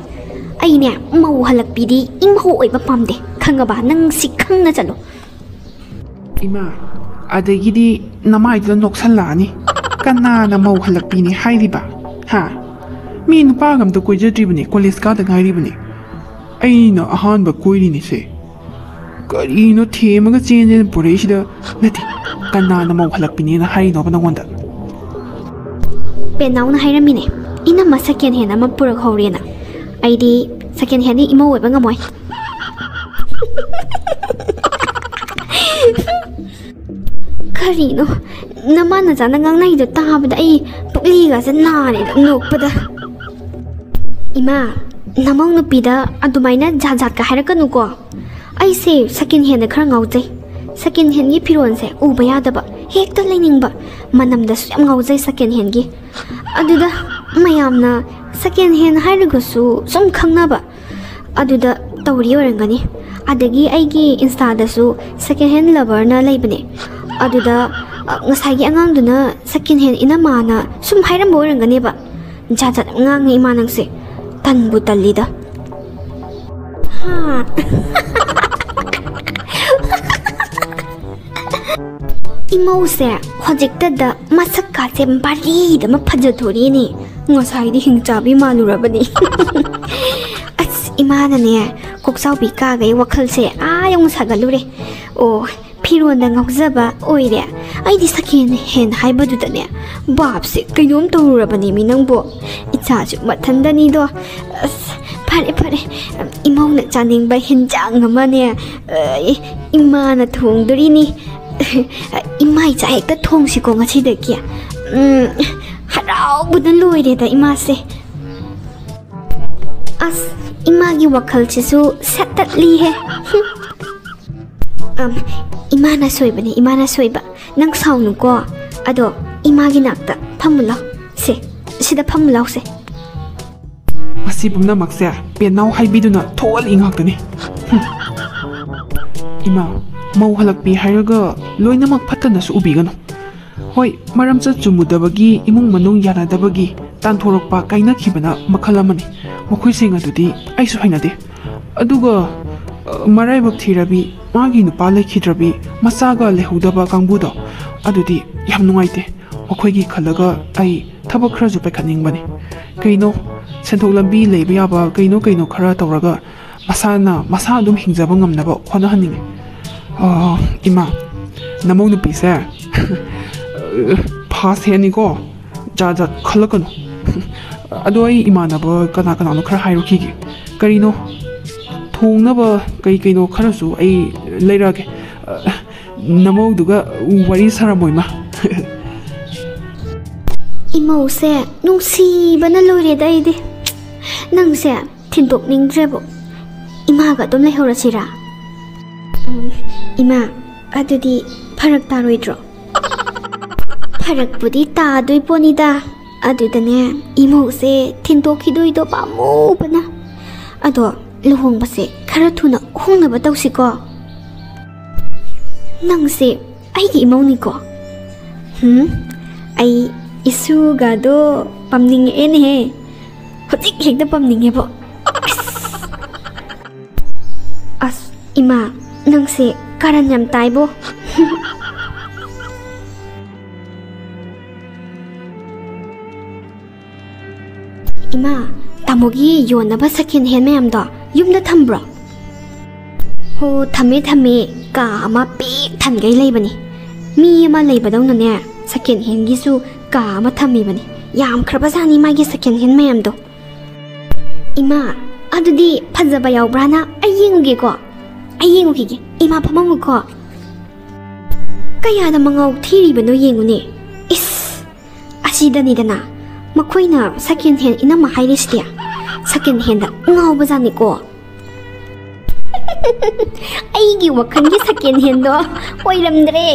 ꯑꯩꯅꯦ, ꯃꯧ ꯍꯜꯂꯛꯄꯤꯗꯤ ꯏꯃꯧ ꯑꯣꯏꯕ ꯄꯥꯝꯗꯦ, ꯈꯪꯉꯕ? ꯅꯪ ꯁꯤ ꯈꯪꯅ ꯆꯠꯂꯣ꯫ ꯏꯃꯥ, ꯑꯗꯒꯤꯗꯤ ꯅꯃꯥꯏꯗꯨꯗ ꯅꯣꯛꯁꯜꯂꯛꯑꯅꯤ꯫ ꯀꯅꯥꯅ ꯃꯧ ꯍꯜꯂꯛꯄꯤꯅꯤ ꯍꯥꯏꯔꯤꯕ? ꯍꯥ? ꯃꯤ ꯅꯨꯄꯥꯒ ꯑꯝꯇ ꯀꯣꯏꯖꯗ꯭ꯔꯤꯕꯅꯤ, ꯀꯣꯂꯦꯖ ꯀꯥꯗ ꯉꯥꯏꯔꯤꯕꯅꯤ꯫ ꯑꯩꯅ ꯑꯍꯥꯟꯕ ꯀꯣꯏꯔꯤꯅꯤꯁꯦ꯫ ꯀꯔꯤꯅꯣ ꯊꯦꯝꯃꯒ ꯆꯦꯟ ꯆꯦꯟ ꯄꯨꯔꯛꯏꯁꯤꯗ? ꯅꯠꯇꯦ, ꯀꯅꯥꯅ ꯃꯧ ꯍꯜꯂꯛꯄꯤꯅꯦꯅ ꯍꯥꯏꯔꯤꯅꯣꯕ ꯅꯉꯣꯟꯗ? ꯄꯦꯅꯥꯎꯅ ꯍꯥꯏꯔꯝꯃꯤꯅꯦ, ꯏꯅꯝꯃ ꯁꯦꯀꯦꯟ ꯍꯦꯟ ꯑꯃ ꯄꯨꯔꯛꯍꯧꯔꯦꯅ꯫ ꯑꯩꯗꯤ ꯁꯦꯀꯦꯟ ꯍꯦꯟꯗꯤ ꯏꯃꯧ ꯑꯣꯏꯕ ꯉꯝꯃꯣꯏ꯫ ꯀꯔꯤꯅꯣ, ꯅꯃꯥ ꯅꯆꯥꯅ ꯉꯥꯡꯅꯩꯗꯣ ꯇꯥꯕꯗ ꯑꯩ ꯄꯨꯛꯂꯤꯒꯁꯦ ꯅꯥꯔꯦꯗ ꯅꯣꯛꯄꯗ꯫ ꯏꯃꯥ, ꯅꯃꯧ ꯅꯨꯄꯤꯗ ꯑꯗꯨꯃꯥꯏꯅ ꯖꯥꯠ ꯖꯥꯠꯀ ꯍꯥꯏꯔꯛꯀꯅꯨꯀꯣ꯫ ꯑꯩꯁꯦ ꯁꯦꯀꯦꯟ ꯍꯦꯟꯗ ꯈꯔ ꯉꯥꯎꯖꯩ꯫ ꯁꯦꯀꯦꯟ ꯍꯦꯟꯒꯤ ꯐꯤꯔꯣꯜꯁꯦ ꯎꯕ ꯌꯥꯗꯕ, ꯍꯦꯛꯇ ꯂꯩꯅꯤꯡꯕ꯫ ꯃꯅꯝꯗꯁꯨ ꯌꯥꯝ ꯉꯥꯎꯖꯩ ꯁꯦꯀꯦꯟ ꯍꯦꯟꯒꯤ꯫ ꯑꯗꯨꯗ ꯃꯌꯥꯝꯅ ꯁꯦꯀꯦꯟ ꯍꯦꯟ ꯍꯥꯏꯔꯒꯁꯨ ꯁꯨꯝ ꯈꯪꯅꯕ, ꯑꯗꯨꯗ ꯇꯧꯔꯤ ꯑꯣꯏꯔꯝꯒꯅꯤ꯫ ꯑꯗꯒꯤ ꯑꯩꯒꯤ ꯏꯟꯁꯇꯥꯗꯁꯨ ꯁꯦꯀꯦꯟ ꯍꯦꯟ ꯂꯚꯔꯅ ꯂꯩꯕꯅꯦ꯫ ꯑꯗꯨꯗ, ꯑ, ꯉꯁꯥꯏꯒꯤ ꯑꯉꯥꯡꯗꯨꯅ ꯁꯦꯀꯦꯟ ꯍꯦꯟ ꯏꯅꯝꯃꯥꯅ ꯁꯨꯝ ꯍꯥꯏꯔꯝꯕ ꯑꯣꯏꯔꯝꯒꯅꯦꯕ꯫ ꯖꯥꯠ ꯖꯥꯠ ꯌꯥꯝ ꯉꯥꯡꯉꯦ ꯏꯃꯥ ꯅꯪꯁꯦ꯫ ꯇꯟꯕꯨ ꯇꯜꯂꯤꯗ꯫ ꯍꯥ꯫ ꯏꯃꯧꯁꯦ ꯍꯧꯖꯤꯛꯇꯗ ꯃꯁꯛꯀꯥꯁꯦ ꯕꯥꯔꯤꯗ ꯑꯃ ꯐꯖꯊꯣꯔꯛꯏꯅꯦ꯫ ꯉꯁꯥꯏꯗꯤ ꯍꯤꯡꯆꯥꯕꯤ ꯃꯥꯜꯂꯨꯔꯕꯅꯤ꯫ ꯑꯁ, ꯏꯃꯥꯅꯅꯦ, ꯀꯣꯛꯆꯥꯎꯕꯤ ꯀꯥꯒꯩ ꯋꯥꯈꯜꯁꯦ ꯑꯥ ꯌꯧꯅ ꯁꯥꯒꯠꯂꯨꯔꯦ꯫ ꯑꯣ, ꯐꯤꯔꯣꯟꯗ ꯉꯥꯎꯖꯕ ꯑꯣꯏꯔꯦ꯫ ꯑꯩꯗꯤ ꯁꯦꯀꯦꯟ ꯍꯦꯟ ꯍꯥꯏꯕꯗꯨꯗꯅꯦ, ꯚꯥꯞꯁꯦ ꯀꯩꯅꯣꯝ ꯇꯧꯔꯨꯔꯕꯅꯦꯃꯤ ꯅꯪꯕꯣ꯫ ꯏꯆꯥꯁꯨ ꯃꯊꯟꯗꯅꯤꯗꯣ꯫ ꯑꯁ, ꯐꯔꯦ, ꯐꯔꯦ, ꯏꯃꯧꯅ ꯆꯥꯅꯤꯡꯕ ꯍꯤꯟꯖꯥꯡ ꯑꯃꯅꯦ, ꯑ, ꯏꯃꯥꯅ ꯊꯣꯡꯗꯣꯔꯤꯅꯤ꯫ ꯏꯃꯥ ꯏꯆꯥ ꯍꯦꯛꯇ ꯊꯣꯡꯁꯤꯀꯣ ꯉꯁꯤꯗꯒꯤ꯫ ꯎꯝ, ꯍꯔꯥꯎꯕꯅ ꯂꯣꯏꯔꯦꯗ ꯏꯃꯥꯁꯦ꯫ ꯑꯁ, ꯏꯃꯥꯒꯤ ꯋꯥꯈꯜꯁꯤꯁꯨ ꯁꯠꯇꯠꯂꯤꯍꯦ꯫ ꯑꯝ, ꯏꯃꯥꯅ ꯁꯣꯏꯕꯅꯦ, ꯏꯃꯥꯅ ꯁꯣꯏꯕ꯫ ꯅꯪ ꯁꯥꯎꯅꯨꯀꯣ꯫ ꯑꯗꯣ ꯏꯃꯥꯒꯤ ꯅꯥꯛꯇ ꯐꯝꯃꯨ ꯂꯥꯎ꯫ ꯁꯦ, ꯁꯤꯗ ꯐꯝꯃꯨ ꯂꯥꯎꯁꯦ꯫ ꯃꯁꯤ ꯄꯨꯝꯅꯃꯛꯁꯦ ꯄꯦꯅꯥꯎ ꯍꯥꯏꯕꯤꯗꯨꯅ ꯊꯣꯛꯍꯜꯂꯤ ꯉꯥꯛꯇꯅꯤ꯫ ꯍꯨꯝ꯫ ꯏꯃꯥ, ꯃꯧ ꯍꯜꯂꯛꯄꯤ ꯍꯥꯏꯔꯒ ꯂꯣꯏꯅꯃꯛ ꯐꯠꯇꯅꯁꯨ ꯎꯕꯤꯒꯅꯨ꯫ ꯍꯣꯏ, ꯃꯔꯝ ꯆꯠ ꯆꯨꯝꯃꯨꯗꯕꯒꯤ, ꯏꯃꯨꯡ ꯃꯅꯨꯡ ꯌꯥꯅꯗꯕꯒꯤ ꯇꯥꯟꯊꯣꯔꯛꯄ, ꯀꯥꯏꯅꯈꯤꯕꯅ ꯃꯈꯜ ꯑꯃꯅꯤ꯫ ꯃꯈꯣꯏꯁꯤꯡ ꯑꯗꯨꯗꯤ ꯑꯩꯁꯨ ꯍꯩꯅꯗꯦ꯫ ꯑꯗꯨꯒ, ꯑ, ꯃꯔꯥꯏꯕꯛ ꯊꯤꯔꯕꯤ, ꯃꯥꯒꯤ ꯅꯨꯄꯥ ꯂꯩꯈꯤꯗ꯭ꯔꯕꯤ, ꯃꯆꯥꯒ ꯂꯩꯍꯧꯗꯕ ꯀꯥꯡꯕꯨꯗꯣ, ꯑꯗꯨꯗꯤ ꯌꯥꯝ ꯅꯨꯡꯉꯥꯏꯇꯦ꯫ ꯃꯈꯣꯏꯒꯤ ꯈꯜꯂꯒ ꯑꯩ ꯊꯕꯛ ꯈꯔꯁꯨ ꯄꯥꯏꯈꯠꯅꯤꯡꯕꯅꯤ꯫ ꯀꯩꯅꯣ, ꯁꯦꯟꯊꯣꯛ ꯂꯝꯕꯤ ꯂꯩꯕ ꯌꯥꯕ ꯀꯩꯅꯣ ꯀꯩꯅꯣ ꯈꯔ ꯇꯧꯔꯒ ꯃꯁꯥꯅ ꯃꯁꯥ ꯑꯗꯨꯝ ꯍꯤꯡꯖꯕ ꯉꯝꯅꯕ ꯍꯣꯠꯅꯍꯟꯅꯤꯡꯉꯤ꯫ ꯑ, ꯏꯃꯥ, ꯅꯃꯧ ꯅꯨꯄꯤꯁꯦ ꯐꯥꯁ ꯍꯦꯟꯅꯤꯀꯣ, ꯖꯥꯠ ꯖꯥꯠ ꯈꯜꯂꯛꯀꯅꯨ꯫ ꯑꯗꯣ ꯑꯩ ꯏꯃꯥꯟꯅꯕ ꯀꯅꯥ ꯀꯅꯥꯅꯣ ꯈꯔ ꯍꯥꯏꯔꯨꯈꯤꯒꯦ꯫ ꯀꯔꯤꯅꯣ, ꯊꯣꯡꯅꯕ ꯀꯩ ꯀꯩꯅꯣ ꯈꯔꯁꯨ ꯑꯩ ꯂꯩꯔꯛꯑꯒꯦ꯫ ꯅꯃꯧꯗꯨꯒ ꯋꯥꯔꯤ ꯁꯥꯔꯝꯃꯣ, ꯏꯃꯥ꯫ ꯏꯃꯧꯁꯦ ꯅꯨꯡꯁꯤꯕꯅ ꯂꯣꯏꯔꯦꯗ ꯑꯩꯗꯤ꯫ ꯅꯪꯁꯦ ꯊꯤꯟꯗꯣꯛꯅꯤꯡꯗ꯭ꯔꯦꯕꯣ꯫ ꯏꯃꯥꯒ ꯑꯗꯨꯝ ꯂꯩꯍꯧꯔꯁꯤꯔꯥ? ꯎꯝ, ꯏꯃꯥ, ꯑꯗꯨꯗꯤ ꯐꯔꯛ ꯇꯥꯔꯣꯏꯗ꯭ꯔꯣ? ꯐꯔꯛꯄꯨꯗꯤ ꯇꯥꯗꯣꯏ ꯄꯣꯠꯅꯤꯗ꯫ ꯑꯗꯨꯗꯅꯦ, ꯏꯃꯧꯁꯦ ꯊꯤꯟꯗꯣꯛꯈꯤꯗꯣꯏꯗꯣ ꯄꯥꯝꯃꯨꯕꯅ꯫ ꯑꯗꯣ ꯂꯨꯍꯣꯡꯕꯁꯦ ꯈꯔ ꯊꯨꯅ ꯍꯣꯡꯅꯕ ꯇꯧꯁꯤꯀꯣ꯫ ꯅꯪꯁꯦ ꯑꯩꯒꯤ ꯏꯃꯧꯅꯤꯀꯣ꯫ ꯍꯨꯝ, ꯑꯩ ꯏꯁꯨꯒꯗꯣ ꯄꯝꯅꯤꯡꯉꯛꯑꯦꯅꯦꯍꯦ꯫ ꯍꯧꯖꯤꯛ ꯍꯦꯛꯇ ꯄꯝꯅꯤꯡꯉꯦꯕꯣ꯫ ꯑꯁ, ꯏꯃꯥ, ꯅꯪꯁꯦ ꯀꯔꯟ ꯌꯥꯝ ꯇꯥꯏꯕꯣ꯫ ꯏꯃꯥ, ꯇꯥꯃꯣꯒꯤ ꯌꯣꯟꯅꯕ ꯁꯦꯀꯦꯟ ꯍꯦꯟ ꯃꯌꯥꯝꯗꯣ ꯌꯨꯝꯗ ꯊꯝꯕ꯭ꯔꯣ? ꯍꯣ, ꯊꯝꯃꯦ, ꯊꯝꯃꯦ꯫ ꯀꯥ ꯑꯃ ꯄꯤꯛ ꯊꯟꯒꯩ ꯂꯩꯕꯅꯤ꯫ ꯃꯤ ꯑꯃ ꯂꯩꯕꯗꯧꯅꯅꯦ, ꯁꯦꯀꯦꯟ ꯍꯦꯟꯒꯤꯁꯨ ꯀꯥ ꯑꯃ ꯊꯝꯃꯤꯕꯅꯤ꯫ ꯌꯥꯝꯈ꯭ꯔꯕꯖꯥꯠꯅꯤ ꯃꯥꯒꯤ ꯁꯦꯀꯦꯟ ꯍꯦꯟ ꯃꯌꯥꯝꯗꯣ꯫ ꯏꯃꯥ, ꯑꯗꯨꯗꯤ ꯐꯖꯕ ꯌꯥꯎꯕ꯭ꯔꯥꯅ ꯑꯩ ꯌꯦꯡꯉꯨꯒꯦꯀꯣ꯫ ꯑꯩ ꯌꯦꯡꯉꯨꯈꯤꯒꯦ꯫ ꯏꯃꯥ, ꯐꯝꯃꯝꯃꯨꯀꯣ꯫ ꯀꯌꯥꯗ ꯃꯉꯥꯎ ꯊꯤꯔꯤꯕꯅꯣ ꯌꯦꯡꯉꯨꯅꯦ꯫ ꯏꯁ, ꯑꯁꯤꯗꯅꯤꯗꯅ ꯃꯈꯣꯏꯅ ꯁꯦꯀꯦꯟ ꯍꯦꯟ ꯏꯅꯝꯃ ꯍꯥꯏꯔꯤꯁꯤꯗꯤ꯫ ꯁꯦꯀꯦꯟ ꯍꯦꯟꯗ ꯉꯥꯎꯕꯖꯥꯠꯅꯤꯀꯣ꯫ ꯑꯩꯒꯤ ꯋꯥꯈꯜꯒꯤ ꯁꯦꯀꯦꯟ ꯍꯦꯟꯗꯣ ꯑꯣꯏꯔꯝꯗ꯭ꯔꯦ꯫